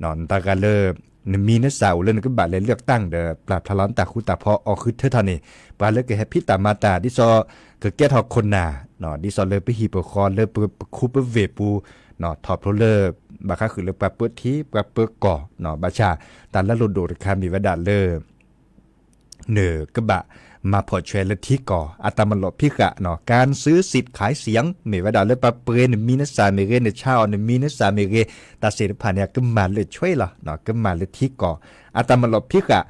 နတဂၤလၢ နမံၤနစၢ်အိၣ်လၢနကဘၣ်လဲၤလၢၢ်ကတၢၢ်ဒီး ပျၢ်ဖျါလီၤနတၢ်ဃူတၢ်ဖိးအီၣ်ဃုထၢထီၣ်န့ၣ် ပှၤလၢကဟဲဖံးတၢ်မၤတၢ် ဒ်သိး ကကဲထီၣ်ခိၣ်နၢ် ဒ်သိးလၢပဟံၣ်ပဃီလၢပပခူပဝ့ၢ်ပူၤ ထီၣ်ဖျိလၢ ဘၣ်ဃးဃုာ်လၢပှၤပၢထံ ပှၤပၢကီၢ် ဘၣ်ဆၣ် တၢ်လၢအလိၣ်ဒိၣ်တခါမ့ၢ်ဝဲဒၣ်လၢ နကဘၣ်မၤဖီၣ်ဆွဲလၢထံကီၢ် အတၢ်မၤလိာ်ဖံးဃာ် การซื้อสิทธิ์ขายเสียง မ့ၢ်ဝဲဒၣ်လၢပှၤပှ့ၤနမံၤနစၢ်မ့ၢ်ဂ့ၤ နဆါအီၤနမံၤနစၢ်မ့ၢ်ဂ့ၤ တၢ်သ့ၣ်တဖၣ်န့ၣ် ကမၤလၢဆွဲလီၤ ကမၤလၢထံကီၢ် အတၢ်မၤလိာ်ဖံးဃာ်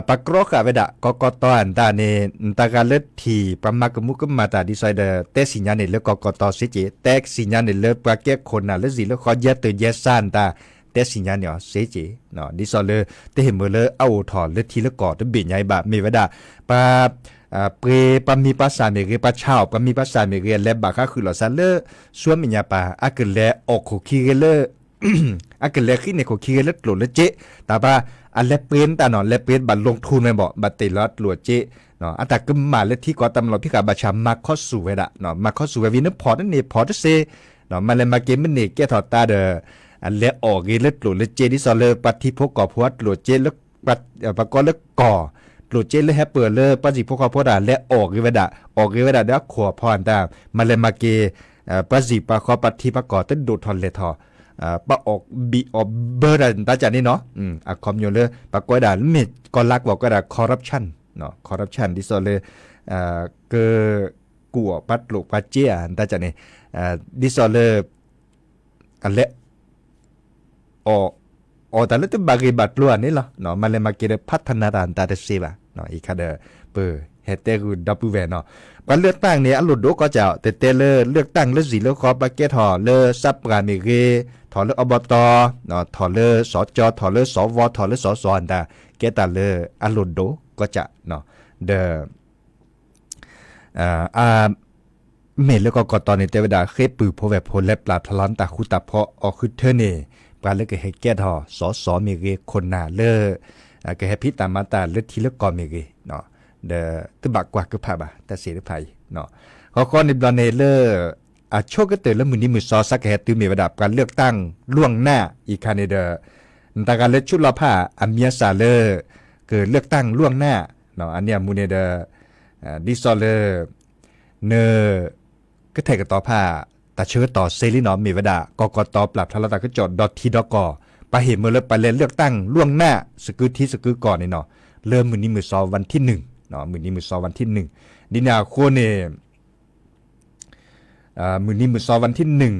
ပကြၢးဃာ်ဝဲဒၣ် ကီၢ်ကီၢ်တီအတၢ်န့ၣ် နတဂၤလၢထံၣ် ပှၤမၤကမူကမၣ်တၢ်ဒ်သိးဒီး တဲစံၣ်ညါန့ၣ်လၢကီၢ်ကီၢ်တီစ့ၢ်ကီး တဲစံၣ်ညါန့ၣ်လၢပှၤကဲခိၣ်နၢ်လၢစံၣ်လၢဃီ ယဲၢ်တုၤယဲၢ်ဆၢတၢ် တဲစံၣ်ညါန့ၣ်အီၤစ့ၢ်ကီး ဒ်သိးလၢ တဟ့ၣ်မၢလၢအအိၣ်ထီၣ်လၢထံလၢကီၢ်တဘ့ၣ်ညါအံၤဘၣ် မ့ၢ်ဝဲဒၣ် ပှၤ ပှ့ၤပှၤမံၤပှၤစၢ်မ့ၢ်ဂ့ၤ ပှၤဆါအီၣ်ပှၤမံၤပှၤစၢ်မ့ၢ်ဂ့ၤ အလဲၤဘၣ်ဃးဃုာ်လီၤစၢ်လၢ ဆူမဲာ်ညါပၤ အကလဲၤအီၣ်ခိၣ်ခံဂ့ၤလၢ အကလဲၤဃံးန့ၢ်ခိၣ်ခံဂ့ၤလၢကျိၣ်လၢစ့ တၢ်ပှၤ အလဲၤပှ့ၤနတၢ်နီၤ လဲၤပှ့ၤဘၣ် ลงทุน ဝဲဘၣ် ဘၣ်တ့ၢ်လီၤအကျိၣ်အစ့ အတၢ်ကမၣ်လၢထံကီၢ်တၢ်မၤလိာ်ဖံးဃာ်ဘၣ်ဆၣ် မၤခီဆူၣ်ဝဲဒၣ် မၤခီဆူၣ်ဝဲဝံၤ နဖီၣ်တန့ၢ်ဖီၣ်တစ့ မၤလဲၤမၤက့ၤမ့ၢ်န့ၢ်ကဲထီၣ်တၢ်ဒီး အလဲၤအီၣ်ဂ့ၤလၢကျိၣ်လၢစ့ ဒ်သိးလၢပှၤထံဖိကီၢ်ဖိအကျိၣ်စ့လၢ ပှၤကီၢ်လၢကီၢ် ကျိၣ်စ့လၢဟဲပၢၢ်လၢပှၤစံၣ်ဖိဃီဖိတၢ် လဲၤအီၣ်ဂ့ၤဝဲဒၣ် အီၣ်ဂ့ၤဝဲဒၣ်ဒီးအခိၣ်အဖီအတၢ် မၤလဲၤမၤက့ၤ ပှၤစံၣ်ပှၤဃီပှၤထံပှၤကီၢ်တဒိၣ်ထီၣ်လဲၤထီၣ် ပှၤအီၣ်ဘံၣ်အီၣ်ဘၢတၢ်တၢ်ကၢ်န့ၣ်နီၤ အခီပညီလၢ ပှၤကိးဝဲဒၣ် မ့ၢ်ကီၢ်လါကဝီၤကိးဝဲဒၣ် corruption နီၤ corruption ဒ်သိးလၢ က ကူၣ်အီၣ်ပှၤကျိၣ်ပှၤစ့ဧါ တၢ်ကၢ်န့ၣ် ဒ်သိးလၢ အလဲၤ အီၣ် အီၣ်တၢ်လၢတဘၣ်ဂ့ၢ်ဘၣ်ကျိၤဧါန့ၣ်လီၤ မၤလဲၤမၤက့ၤဒီး พัฒนา တၢ်တၢ်တစ့ဘၣ် အံၤခါဒီး ပဟဲတဲဂုာ်ဒီပုၢ်ဝဲၢ်နီၤ ပှၤလၢၢ်တၢ်န့ၣ် အလိၣ်ဒိၣ်ကီၢ်ကၢ် တဲတဲလၢ လၢၢ်တၢ်လၢစံၣ်လၢဃီ ပှၤကဲထီၣ်လၢစးပှၢ်မ့ၢ်ဂ့ၤ ထီၣ်လၢအဘီတီ ထီၣ်လၢစီၤကၠီ ထီၣ်လၢစီၤဝီ ထီၣ်လၢစီၤစီၤအတၢ် ကဲတၢ်လၢအလိၣ်ဒိၣ်ကီၢ်ကၢ် ဒီး အ မ့ၢ်လၢကီၢ်ကီၢ်တီန့ၣ် တဲဝဲဒၣ် ဃ့ပုၢ်ဖိဝဲၢ်ဖိလၢပျၢ်ဖျါလီၤနတၢ်ဃူတၢ်ဖိးအီၣ်ဃုထၢန့ၣ် ပှၤလၢကဟဲကဲထီၣ်စီၤစီၤမ့ၢ်ဂ့ၤ ခိၣ်နၢ်လၢ ကဟဲဖံးတၢ်မၤတၢ်လၢထံလၢကီၢ်မ့ၢ်ဂ့ၤ ဒီးတဘၣ်ကွၢ်ကဖၣ်ဘၣ် တၢ်သ့ၣ်တဖၣ်အံၤ ဃီဃီန့ၣ်ဘျီန့ၣ်လၢ အဆိကတၢၢ်လၢမုၢ်နံၤမုၢ်စီၤ စးကဟဲတုၤမ့ၢ်ဝဲဒၣ် ပှၤလၢၢ်တၢ် ล่วงหน้า အံၤခါန့ၣ်ဒီး နတဂၤလၢဆူးလီၤဖး အမံၤအစၢ်လၢ ကလၢၢ်တၢ် ล่วงหน้า အန့ၣ်အမူန့ၣ်ဒီး ဒ်သိးလၢ န ကထဲးကတီၤဖး တၢ်ဆၢကတီၢ်စ့လံနီၤ မ့ၢ်ဝဲဒၣ် ကီၢ်ကီၢ်တီပျၢ်ဖျါလီၤတၢ်ကစီၣ်ဒီထံဒီကီၢ် ပှၤဟ့ၣ်မၢလၢပှၤလဲၤလၢၢ်တၢ် ล่วงหน้า စကုထံစကုကီၢ်န့ၣ်နီၤ လၢမုၢ်နံၤမုၢ်စီၤ วันที่หนึ่ง မုၢ်နံၤမုၢ်စီၤ วันที่หนึ่ง ဒ်န့ၣ်အဃိန့ၣ် မုၢ်နံၤမုၢ်စီၤ วันที่หนึ่ง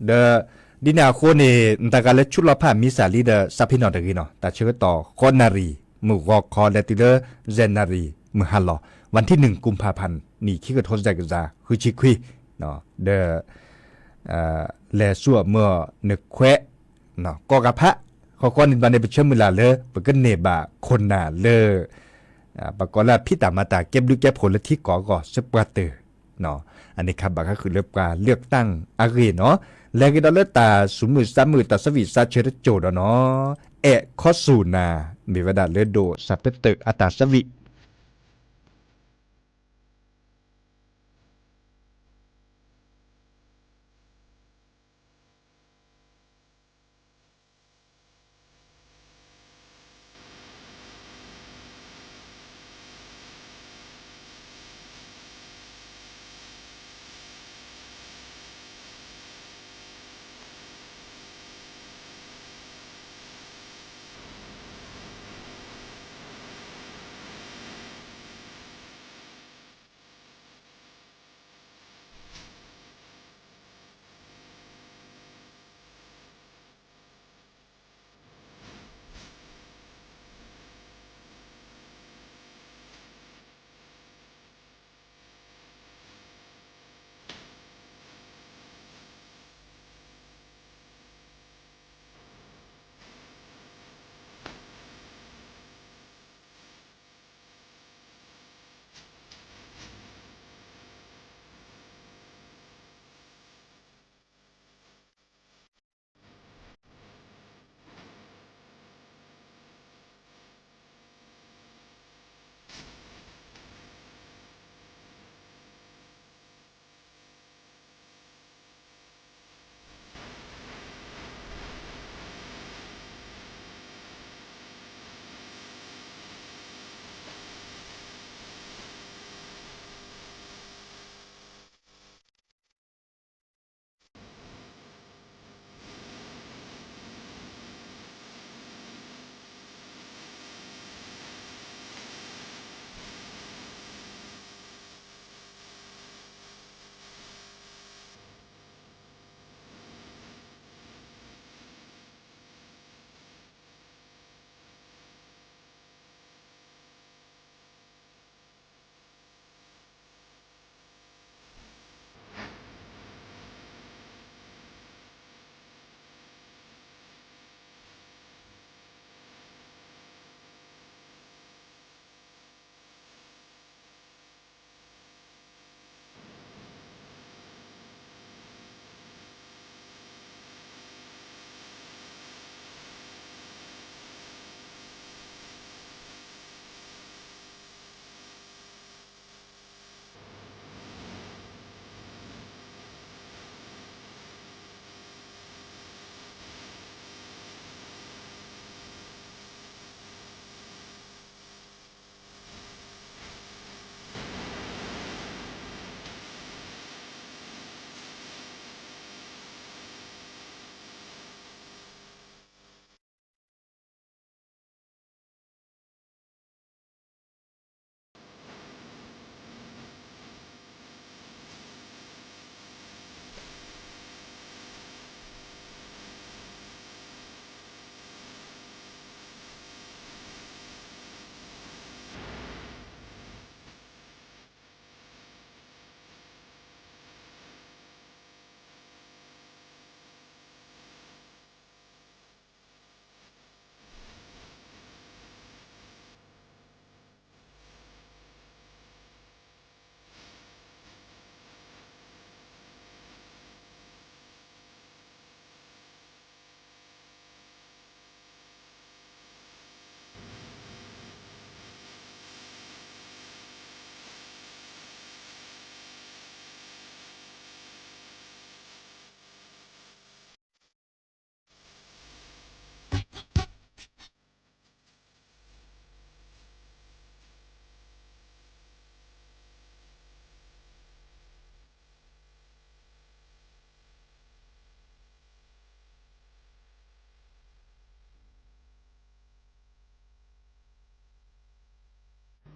ဒီး ဒ်န့ၣ်အဃိန့ၣ် နတဂၤလၢဆူးလီၤဖးမံၤစၢ်လံဒီး စးဖ့နီၣ်တဂ့ၤနီၤ တၢ်ဆၢကတီၢ် ဃိးနၣ်ရံၣ် မုၢ်ဂီၤခီ လဲၤတုၤလၢ ယဲၢ်နၣ်ရံၣ် မုၢ်ဟါလီၤ วันที่หนึ่ง กุมภาพันธ์ နံၣ်ခံကထိယဲၢ်ကယၤဃုဆံခွံ ဒီး လဲၤဆူအမၢအီၤနခွဲး ကိးဂၤဖး ဃီဃီန့ၣ်ဘျီန့ၣ် ပဆၢမုၢ်လၢ်လၢ ပကန့ၢ်ဘၣ်ခိၣ်နၢ်လၢ ပကိးလၢအဖံးတၢ်မၤတၢ်ကဲဘျုးကဲဖှိၣ်လၢထံကီၢ်အဂီၢ် စ့ပှၤတၢၢ် အန့ၣ်ခါဘၣ်ဃးဃုာ်လၢပှၤလၢၢ်တၢ်အဂ့ၢ်နီၤ လဲၤက့ၤဒီးလၢတၢ်ဆူးမုၢ်ဆါမုၢ် တၢ်ဆၢဝံၣ်ဆါဆၢတစိၤဒီးနီၤ အဲၣ်ခီဆူၣ်နၤ မ့ၢ်ဝဲဒၣ်လၢဒိၣ်စးပတၢၢ်အတၢ်ဆၢဝံၣ်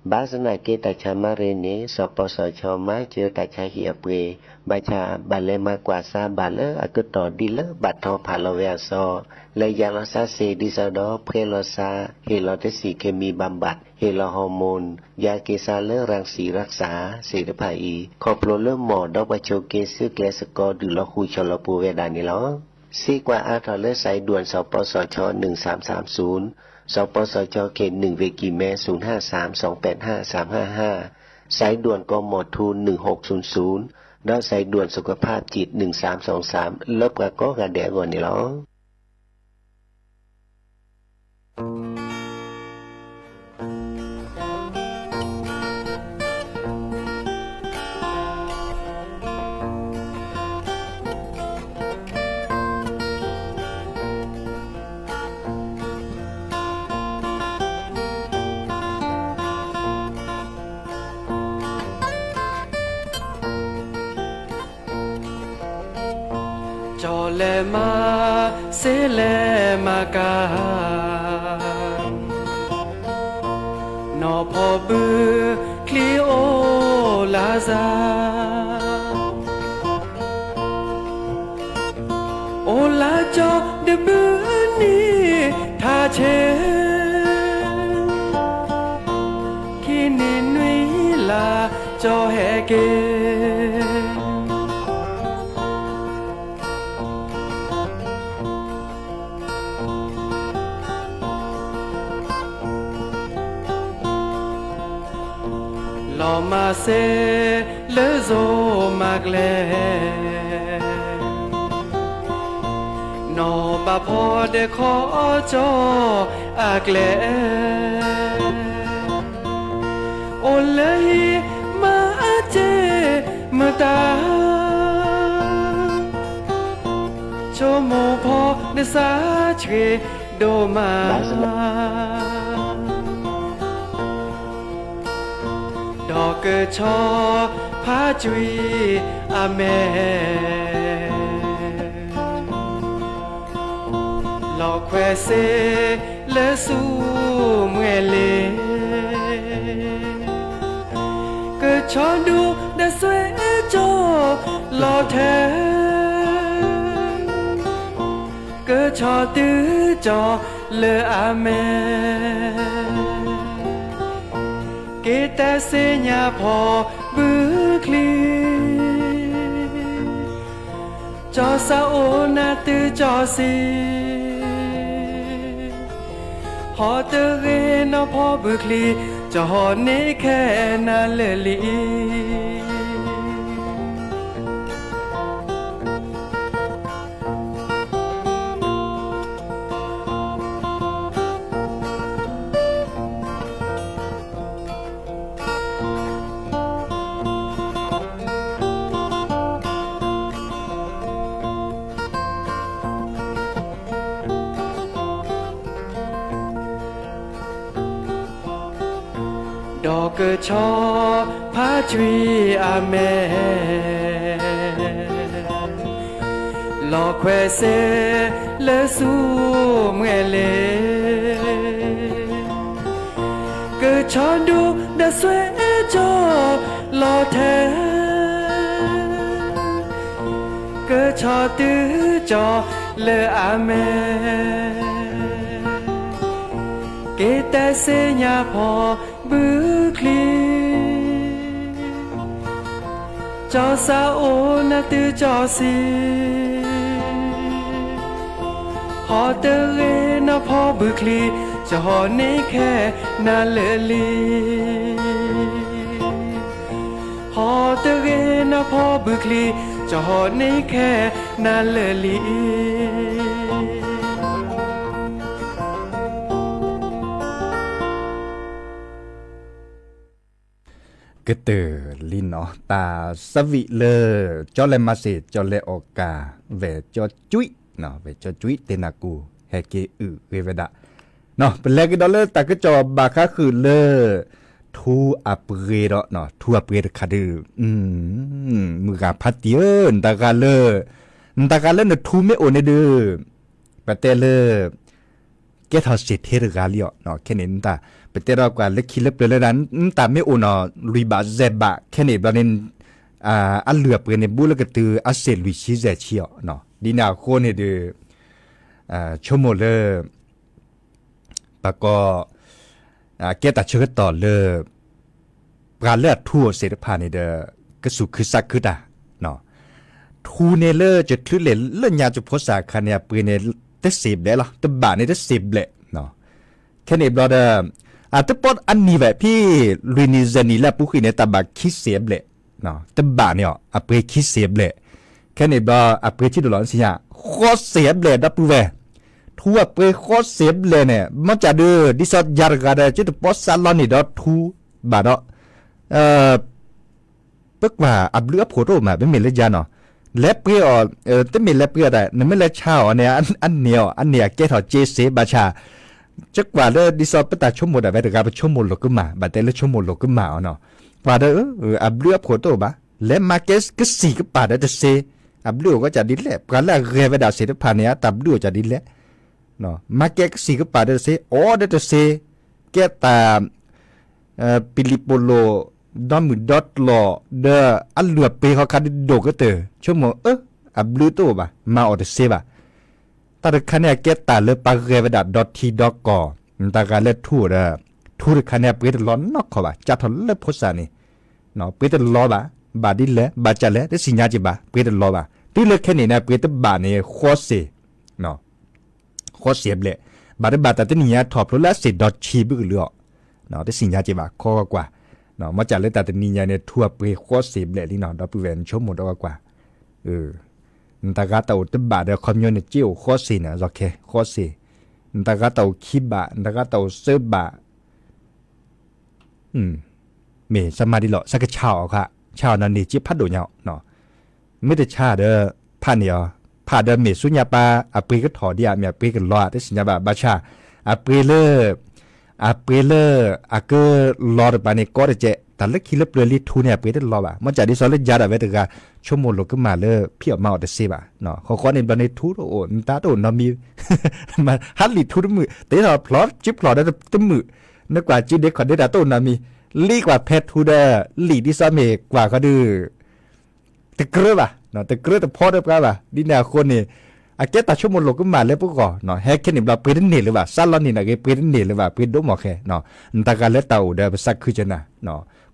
ဘၣ်ဆၣ်သနာ်က့ တၢ်ဆါမၤရ့န့ၣ် စီၤပီစီၤဆၠီမၤစၢၤတၢ်ဆါဟံၣ်အပှ့ၤ, ဘၣ်ဆၣ်ဘၣ်လဲၤမၤကွၢ်ဆါဘၣ်လၢအကတီၢ်ဒ်လၢဘၣ်ထီၣ်ဖးလီၤဝဲအစီ, လဲၤယၤလီၤဆါစ့ၢ်ဒ်သိးဒီး ဖှဲလီၤဆါ, ဟ့ၣ်လီၤတဆံးခ့မံဘၣ်ဘၣ်, ဟ့ၣ်လီၤဟီၣ်မူၣ်, ယၤက့ၤဆါလၢရၣ်စံၣ်ရၣ်စၢ်သ့ၣ်တဖၣ်အံၤ, ခီဖျိလၢမိၢ်ဒီးပှၤဆိးက့ဆူကျဲစကီး ဒုးလီၤဃုာ်ဆီလီၤပူၤဝဲဒၣ်န့ၣ်လီၤ. စံးကွၢ်အါထီၣ်လၢ စဲးဒွဲၣ် စီၤပီစီၤဆၠီ นึ่งสามสามศูนย์, စီၤပီစီၤဆၠီ เขตหนึ่ง เวกิแม ศูนย์ห้าสามสองแปดห้าสามห้าห้า, สายด่วน กมท หนึ่งหกศูนย์ศูนย์, ဒီး สายด่วนสุขภาพจิต หนึ่งสามสองสาม လၢပှၤကိးဂၤဒဲးအဂီၢ်န့ၣ်လီၤ. ကၠီၤလဲၤမၤစ့ လဲၤမၤကၤ, နီၢ်ဖီဘုချံအိၣ်လၢစၢ်, အိၣ်လၢကၠီၤတဘုန့ၣ်ထးဆဲး, ခံနံၤနွံလါကၠီၤဟဲက့ၤ, လီၤမၤစ့လၢစိၤမၤကျဲ, နီၢ်ဘၣ်ဖီဒီးခီကၠီၤအကျဲ, အိၣ်လၢဟံၣ်မၤအစ့မတၤ, ဆိကမိၣ်ဖီဒီးစၢ်ဆှ့ဒိၣ်မး, ဒီးကဆီဖးကွံာ်အမဲာ်, လီၤခွဲးစ့လၢဆူမဲာ်လ့ၤ, ကဆီဒူဒီးစွဲကၠီၤလီၤထဲ, ကဆီတုၤကၠီၤလၢအမဲာ်, က့ၤတဲသ့ၣ်ညါဖီဘုချံ, ကၠီၤစၢ်အိၣ်နၢ်တုၤကၠီၤဆံး, ဟီၣ်တဂ့ၤနီၢ်ဖီဘုချံ, ကၠီၤဟီၣ်န့ၢ်ခဲနၤလၢာ်လံ. ဒီးကဆီဖးကွံာ်အမဲာ်, လီၤခွဲးစ့လၢဆူမဲာ်လ့ၤ, ကဆီဒူဒီးစွဲကၠီၤလီၤထဲ, ကဆီတုၤကၠီၤလၢအမဲာ်, က့ၤတဲသ့ၣ်ညါဖီဘုချံ, ကၠီၤစၢ်အိၣ်နၢ်တုၤကၠီၤဆံး, ဟီၣ်တဂ့ၤနီၢ်ဖီဘုချံ, ကၠီၤဟီၣ်န့ၢ်ခဲနၤလၢာ်လံ. ဟီၣ်တဂ့ၤနီၢ်ဖီဘုချံ, ကၠီၤဟီၣ်န့ၢ်ခဲနၤလၢာ်လံ. ကတၢၢ်လံနီၤ, တၢ်သးဝံၣ်လၢ ကၠီၤလဲၤမၤစ့ ကၠီၤလဲၤအီၣ်ကၣ်, ဝဲၢ်ကၠီၤကွံ, ဝဲၢ်ကၠီၤကွံ တ့ၢ်နၢ်ကူၣ် ဟဲက့ၤအုၣ်ဂ့ၤဝဲဒၣ်, ပလဲၤကဒီးလၢတၢ်ကစီၣ်ဘၣ်ဃးဃုာ်လၢ ထူအပှ့ၤဒီး ထူအပှ့ၤတခါဒုး, မုၢ်ဂၤဖးတံၢ်ဧၢ, နတဂၤလၢ နတဂၤလၢနထူမ့ၢ်အိၣ်န့ၣ်ဒုး, ပတဲလၢ ကဲထီၣ်စ့ၢ်ထဲတဂၤလံအီၤ, ခဲန့ၣ်နတၢ် ပတဲထီၣ်ကွၢ်လၢခံလၢပျၢၤလၢဒၣ် နတၢ်မ့ၢ်အိၣ်နီၤ လွံၢ်ဘး ယဲၢ်ဘး ခဲန့ၣ်ဘျီန့ၣ် အလုၢ်အပှ့ၤန့ၣ် ဘူးလၢကတုၤအစ့ၢ်လွံၢ်ဆံ ယဲၢ်ဆံအီၤ, ဒ်န့ၣ်အဃိန့ၣ်ဒီး ဆိကမိၣ်လၢ ပှၤကိး ကဲတၢ်ဆၢကတီၢ်လၢ ပှၤလၢအထူအီၤသ့ၣ်တဖၣ်န့ၣ်ဒီး ကစူၢ်ခုသးခုတၢ်, ထူန့ၣ်လၢကချုးလဲၣ်လၢညါကဖိစၢ်အခါန့ၣ် အပှ့ၤန့ၣ် တစ့ၢ်ဘျဲၣ်လီၤ, တဘးန့ၣ်တစ့ၢ်ဘျဲၣ်, ခဲန့ၣ်ဘျီဒီး အတပီၢ်အနံၤဘၣ်ဖဲ လွံၢ်နံၣ်ယဲၢ်နံၣ်လၢအပူၤကွံာ်န့ၣ် တၢ်ဘးခံစ့ၢ်အဘျဲၣ်, တဘးန့ၣ်အီၤ အပှ့ၤခံစ့ၢ်အဘျဲၣ်, ခဲန့ၣ်ဘျီ အပှ့ၤထံဒိၣ်လီၤ နစံးညါ ဃိးစ့ၢ်အဘျဲၣ်ဒီပုၢ်ဝဲၢ်, ထူအပှ့ၤဃိးစ့ၢ်အဘျဲၣ်န့ၣ် မ့ၢ်ကဒီး ဒ်သိးယၤတဂၤဒီး ကၠိတပီၢ်စးလီၤန့ၣ်ဒီးထူဘၣ်ဒီး ပကွၢ်အဘျုးအဖှိၣ်တအိၣ်မး မ့မ့ၢ်လၢယၤနီၤ, လဲၤပှ့ၤအီၤ တမ့ၢ်လဲၤပှ့ၤအီၤတၢ် နမ့ၢ်လဲၤဆါအီၤန့ၣ် အန့ၢ်အီၤ အန့ၢ်အကဲထီၣ်စ့စ့ ဘၣ်ဆၣ် ကကွၢ်လၢဒ်သိးပတၢ်ဆိကမိၣ်ဒၣ်ဝဲတဂၤ ပဆိကမိၣ်လိာ်ကမၣ် ဘၣ်တဲလၢဆိကမိၣ်လိာ်ကမၣ်အီၤနီၤ, ကွၢ်ဒီး အဘျုးအဖှိၣ်တအိၣ်ဘၣ်, လဲၤမၤကဲကစံၣ်ကပၤဒီးတစ့, အဘျုးအိၣ်ကီးကဒ်လဲၣ်, ပှၤလၢအဂဲၤဝဲဒၣ်သ့ၣ်တဖၣ်န့ၣ် အတၢ်ဘျုးအိၣ်ကဒ်လဲၣ်, မၤကဲကစံၣ်ကပၤဒီးတစ့ အီဒီးတစ့, ကဲတၢ် ပံလံးပိလိာ် ဒီမုၢ်ဒီတြီၢ် ဒီးအလုၢ်အပှ့ၤဟီခါဒ်ဒိၣ်ကတၢၢ် ဆိကမိၣ် အၢ အဘျုးတအိၣ်ဘၣ် မၤအီၤတစ့ဘၣ်, တၢ်တခါန့ၣ် အကဲတၢ်လၢပှၤဂဲၤဝဲဒၣ်ဒီထံဒီကီၢ်, တၢ်ဂၤလၢထူအိၣ်ဒီး ထူတခါန့ၣ် အပှ့ၤတလီၤနီတခီၣ်ဘၣ် ကးထီၣ်လၢဖိစၢ်န့ၣ်, ပှ့ၤတလီၤဘၣ်, ဘၣ်ဒ်လဲၣ် ဘၣ်ကလဲၣ် တသ့ၣ်ညါက့ၤဘၣ် ပှ့ၤတလီၤဘၣ် တုၤလၢခဲန့ၣ်န့ၣ် ပှ့ၤတဘၣ်န့ၣ် ဃိးစ့ၢ် ဃိးစ့ၢ်အဘျဲၣ်, ဘၣ်တဘၣ်တၢ်တနံၣ်ညါထီၣ်ဖျိလၢအစ့ၢ်ဒီထံဘုကလုာ်အီၤ, တသ့ၣ်ညါက့ၤဘၣ် ခီကွၢ်ကွၢ်, မ့ၢ်ကၢ်လၢတၢ်တနံၣ်ညါန့ၣ် ထူအပှ့ၤဃိးစ့ၢ်အဘျဲၣ်လံနီၤ ဒီပုၢ်ဝဲၢ် နဆိကမိၣ်ဒီးကွၢ်ကွၢ်, နတၢ်ဂၤတၢ်အိၣ်တဘၣ်ဒီး ခီပညီန့ၣ် က့အိၣ်ဃိးစ့ၢ်န့ၣ် အလီၢ်ခဲ ဃိးစ့ၢ်, နတၢ်ဂၤတၢ်အိၣ်ခံဘၣ် နတၢ်ဂၤတၢ်အိၣ်သၢဘၣ် မ့ၢ်စမၤဒ်လီၤ စကဆါအီၤခါ, ဆါအီၤနီၤန့ၢ်စ့ဖးဒိၣ်ညါအီၤ, မ့ၢ်တဆါဒီး ဖးန့ၢ်အီၤ, ဖးဒီးမ့ၢ်ဆူညါပၢ် အပှ့ၤကထီၣ်ဒံးဧါ မ့ၢ်အပှ့ၤကလီဧါ တသ့ၣ်ညါဘၣ် ဘၣ်ဆၣ် အပှ့ၤလၢ အပှ့ၤလၢ အကလီတပၤန့ၣ် ကီတကဲး တၢ်လၢခံလၢပျၢၤလံထူန့ၣ် အပှ့ၤတလီၤဘၣ် မ့ၢ်ကၢ်ဒ်သိးလၢယၤဒၣ်ဝဲတဂၤ ဆိကမိၣ်လိာ်ကမၣ်လၢ ဖံးအီၣ်မၤအီၣ်တစ့ဘၣ်, ဃီဃီန့ၣ်ဘျီန့ၣ်ထူတအိၣ် နတၢ်တအိၣ်နီတမံၤ ဟးလံာ်ထူတမုာ် တ့ထီၣ်ဖျိးစုဖျိးဒီးတမုာ်, နကွၢ်စုဒ့ခီၣ်ဒ့တၢ်တအိၣ်နီတမံၤ, လံကွၢ်ဖဲထူဒီး လံာ်ဒ်သိးမ့ၢ်ကွၢ်ဃီဒီး တကြၢးဘၣ်, တကြၢးတဖီဒီးပှၤဘၣ်, ဒ်န့ၣ်အဃိန့ၣ် အကဲတၢ်ဆိကမိၣ်လိာ်ကမၣ်လၢပဂီၢ်, ဟဲခဲန့ၣ်ဘျီပှ့ၤတန့ၢ်လၢၤဘၣ်, စးလီၤန့ၢ်နဂ့ၤ ပှ့ၤတန့ၢ်လၢၤဘၣ် ပှ့ၤဒိၣ်မီၢ်ဃဲ, နတၢ်ဂၤလၢတၢ်အိၣ်ဒီးပသးခုကနၤ,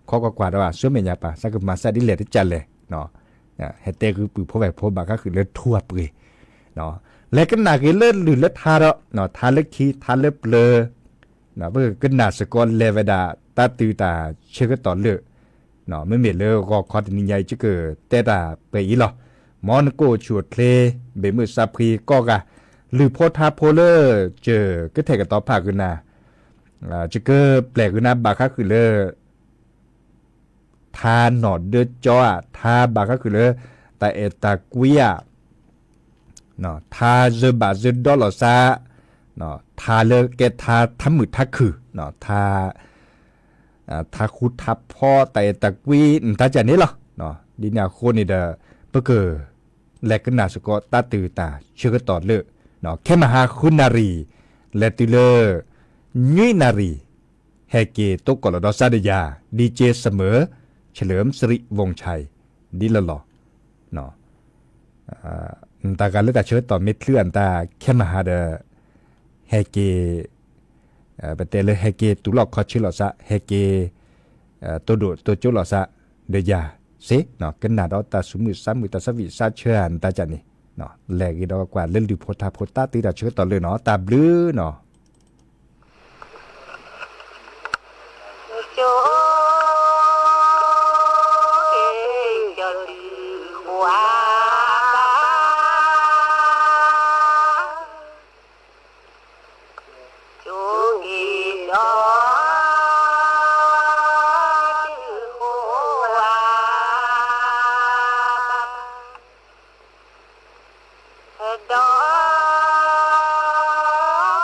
ခီကွၢ်ကွၢ်ဒီး ဆူမဲာ်ညါပၢ် သးကမၤသးဒ်လဲၣ်တကးလဲၣ် ဟဲတဲဃုပုၢ်ဖိဝဲၢ်ဖိဘၣ်ဃးဃုာ်လၢထူအပှ့ၤ, လဲၤကနၣ်က့ၤလၢလုၢ်လၢထါဒီး ထါလၢခံထါလၢပျၢၤ, ပကကနၣ်စ့ၢ်ကီးလဲၤဝဲဒၣ် တၢ်တုၤတၢ်ဆၢကတီၢ်လၢာ်, မ့မ့ၢ်လၢဂီၤခီတနံၤညါအံၤ ယကတဲတၢ်ပှဲၤအံၤလီၤ. မ်နကအိၣ်ဆူၣ်အိၣ်ချ့ ဘ့ၣ်မုၢ်သးဖှံကိးဂၤ, လုၢ်ဖိထါဖိလၢ ယကထဲးကတီၤဖးဃုာ်နၤ, ယကပျဲၢ်ဃုာ်နၤဘၣ်ဃးဃုာ်လၢ ထါနီၢ်ဒၢကၠီဧါ, ထါဘၣ်ဃးဃုာ်လၢ တၢ်အဲၣ်တၢ်ကွံဧါ, ထါယၢၤဘၣ်ယၢၤဒီလိာ်သး, ထါလၢကဲထါထါမုာ်ထါခုၣ်, ထါ ထါဃူထါဖိး တၢ်အဲၣ်တၢ်ကွံ နတၢ်ကၢ်န့ၣ်လီၤ. ဒ်န့ၣ်အဃိန့ၣ်ဒီး ပက လဲၤကနၣ်စ့ၢ်ကီးတၢ်တုၤတၢ်ဆၢကတီၢ်လၢာ်, ခဲမဟါဃုနၣ်ရံၣ် လဲၤတုၤလၢ နွံနၣ်ရံၣ် ဟဲက့ၤတိကိးလီၤဒီးစးဒီးယၤ ဒီကၠ့စမၢၢ် เฉลิมสิริวงศ์ชัย ဒ်လီၢ်လီၢ် နတၢ်ဂၤလၢတၢ်ဆၢကတီၢ်မ့ၢ်ချုးအတၢ်ခဲမဟါဒီး ဟဲက့ၤ ပတဲလၢဟဲက့ၤတူၢ်လိာ်ခီဆၢလိာ်သး ဟဲက့ၤ တိၢ်ဒိၣ်တိၢ်ကၠိလိာ်သး ဒီးယၤစ့ၢ် ကနၣ်ဒီးတၢ်သူၣ်မုာ်သးမုာ်တၢ်သးဝံၣ်သးဆၢဧါ နတၢ်ကၢ်န့ၣ် လဲၤဂ့ၤဒီးကွၢ်လၢလုၢ်ဖိထါဖိတၢ်တုၤတၢ်ဆၢကတီၢ်လၢာ်နီၤ တၢ်ဘျုးနီၤ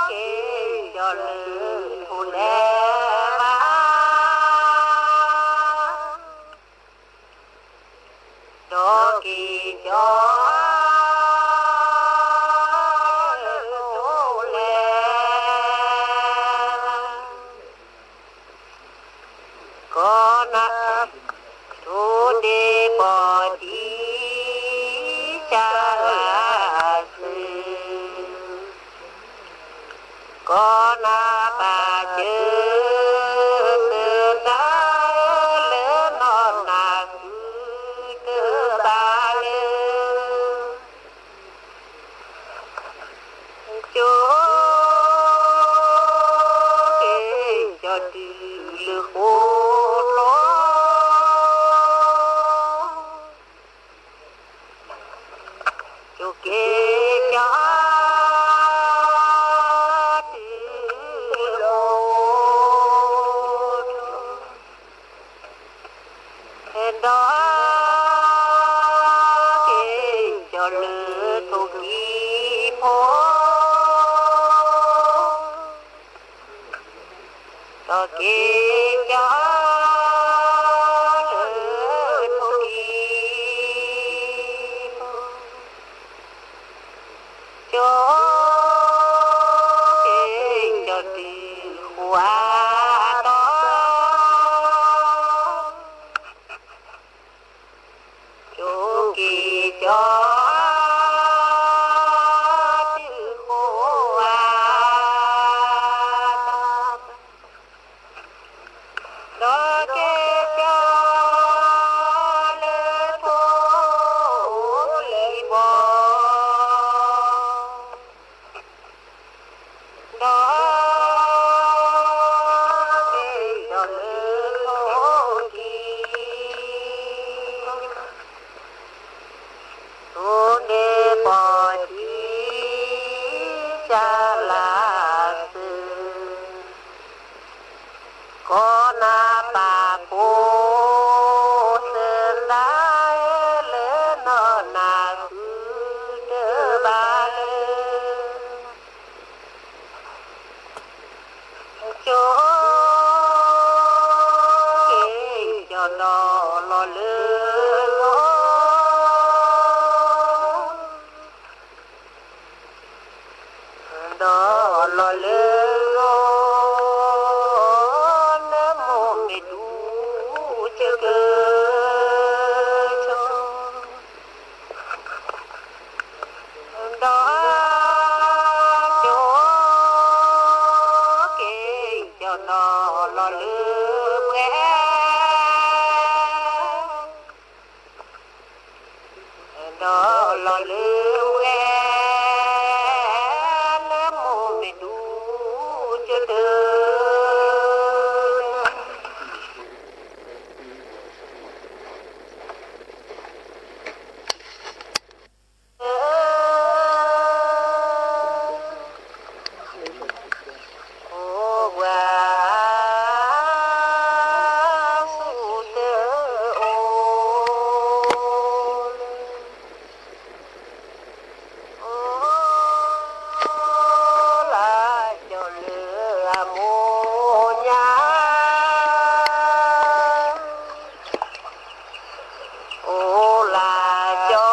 ဒီး လၢသဒါလၢနီၢ်နၤဃုတဘၣ်လၢ ကၠိက့ၤကၠီၤတုၤလၢဃိလီၤ ကၠိက့ၤကၠီၤတုၤလၢဃိလီၤ ဒီးက့ၤကၠီၤလၢထိၣ်ကံၢ်ဖိ ဒီးက့ၤကၠီၤလၢထိၣ်ကံၢ်ဖိ ကၠိက့ၤကၠီၤတုၤဃိဧါဒီး ကၠိက့ၤကၠီၤတုၤဃိဧါဒီး ဒီးက့ၤကၠီၤလၢထိၣ်ကံၢ်ဖိ ဒီးက့ၤကၠီၤလၢထိၣ်ကံၢ်ဖိ ထိၣ်ဒ့ၣ်ပီၢ်ထံ ကၢ်လၢ်စၢၤ ကိးနၢ်ပၢ်ဖိ သဒါလၢနီၢ်နၤဃုတဘၣ်လၢ ကၠိက့ၤကၠီၤဒီးလီၤလၢဂီၤ ဒီးလီၤလၢဂီၤ နမိၢ်မ့ၢ်ဒူကၢကၢ ဒီးကၠိက့ၤကၠီၤဒီးလီၤလၢပှဲၤ ဒီးလီၤလၢပှဲၤ နမိၢ်မ့ၢ်ဒူကၢကၢ ခိၣ်ဝါဆူၣ်တအိၣ်လၢ အိၣ်လၢကၠီၤလၢအမိၢ်ညါ အိၣ်လၢကၠီၤလၢ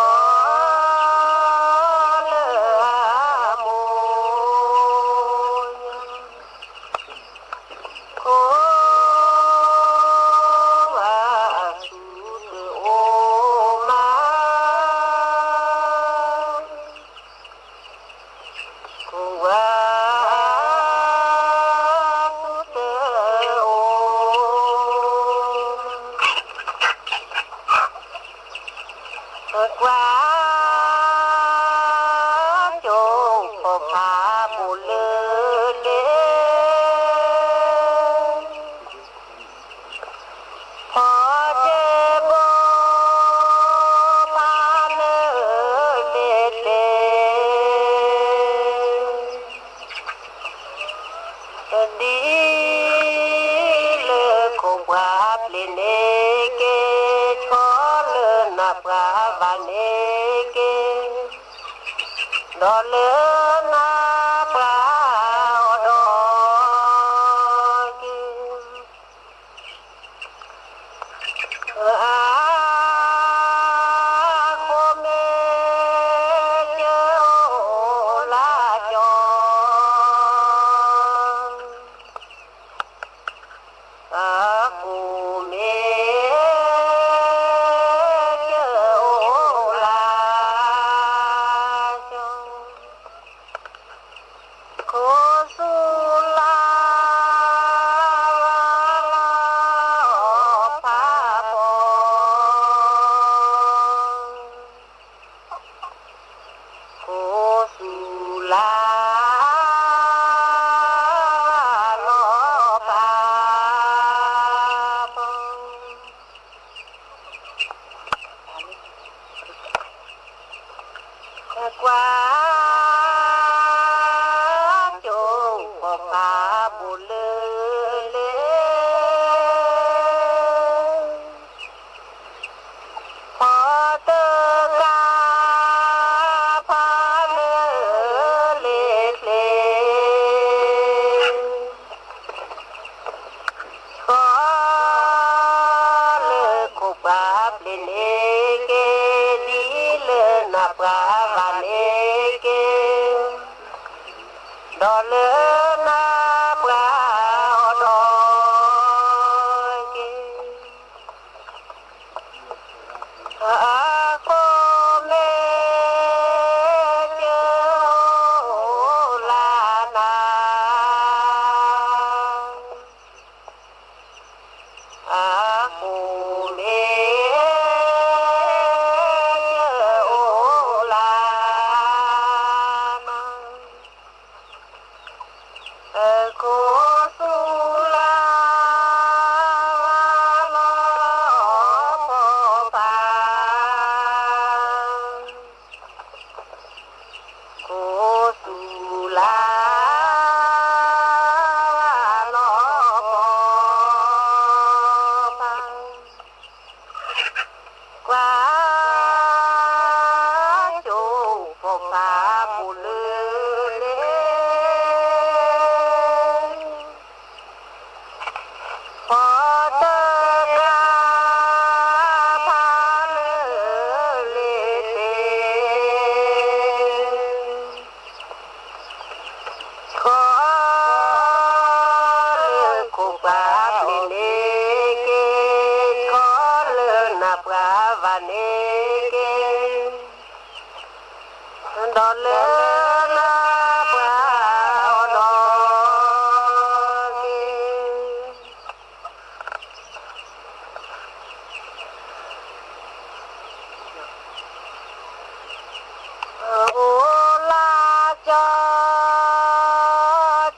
အမိၢ်ညါ ခိၣ်ဝါဆူၣ်တအိၣ်မး ခိၣ်ဝါဆူၣ်တအိၣ် ကွၢ်ကၠိဖိဖးဘိၣ်လၢလ့ ဖီကၠိဖိဖးလၢလ့ကျဲ ဒ်လၢခိၣ်ပှၢ်ပျ့ၤန့ၢ်က့ၤ ဆီလၢနၢ်ပှၤဘၣ်န့ၢ်က့ၤ ဒီးလၢနၢ်ပှၤအီၤဒီးက့ၤ အဃိမ့ၢ်ကၠိအိၣ်လၢကၠီၤ အဃိမ့ၢ် ကၠိအိၣ်လၢကၠီၤ အိၣ်မ့ၢ်အိၣ်လၢ ကိးသူလၢ လီၤပီၤပၤ ကိးသူလၢ လီၤပီၤပၤ ကွၢ်ကၠိဖိဖးပူၤလၢလ့ ပီၤတကးဖးလၢလ့တ့ ခီလၢခိၣ်ပှၢ်ပျ့ၤန့ၣ်က့ၤ, ခီလၢနၢ်ပှၢ်ဘၣ်န့ၣ်က့ၤ, ဒီးလၢနၢ်ပှၢ်အီၤဒီးက့ၤ အိၣ်လၢကၠ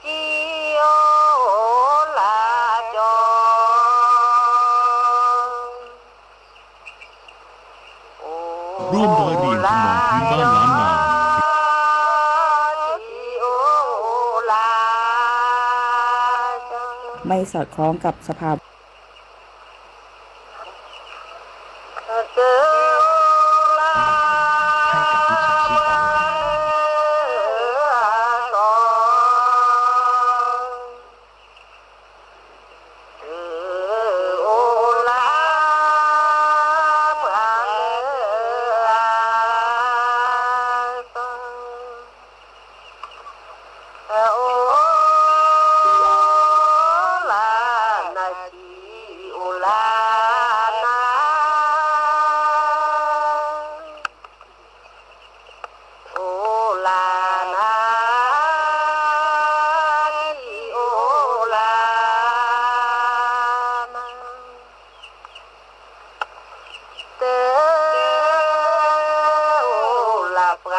ီ, ကၠံအိၣ်လၢကၠီ. ร่วมร้อยเรียงทำนองพื้นบ้านล้านนา ไม่สอดคล้องกับสภาวะ အိၣ်လၢနၤ ကၠံအိၣ်လၢနၤ, အိၣ်လၢနၤ ကၠံအိၣ်လၢနၤ. တၢ်အိၣ်လၢပှၤ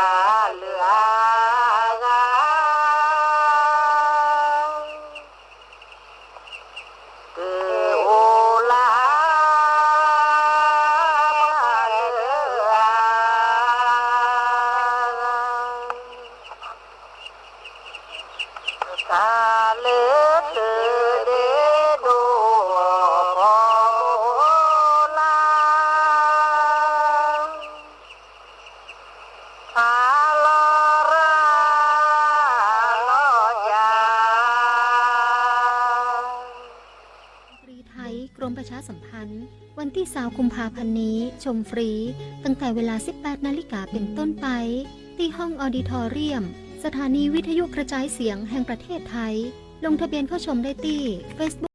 လၢအဂၤ, တၢ်အိၣ်လၢပှၤလၢအဂၤ, တၢ်လၢတၢ်ဒ့ဒိၣ်အီၤပီၢ်မိၢ်လၢ်, ဖးလီၤရၢ်လီၤကၠၢ်. ดนตรีไทย กรมประชาสัมพันธ์ วันที่ซาวกุมภาพันธ์นี้ ชมฟรี ตั้งแต่เวลา สิบแปดนาฬิกา เป็นต้นไป ที่ห้องออดิทอเรียม สถานีวิทยุกระจายเสียงแห่งประเทศไทย ลงทะเบียนเข้าชมได้ที่ Facebook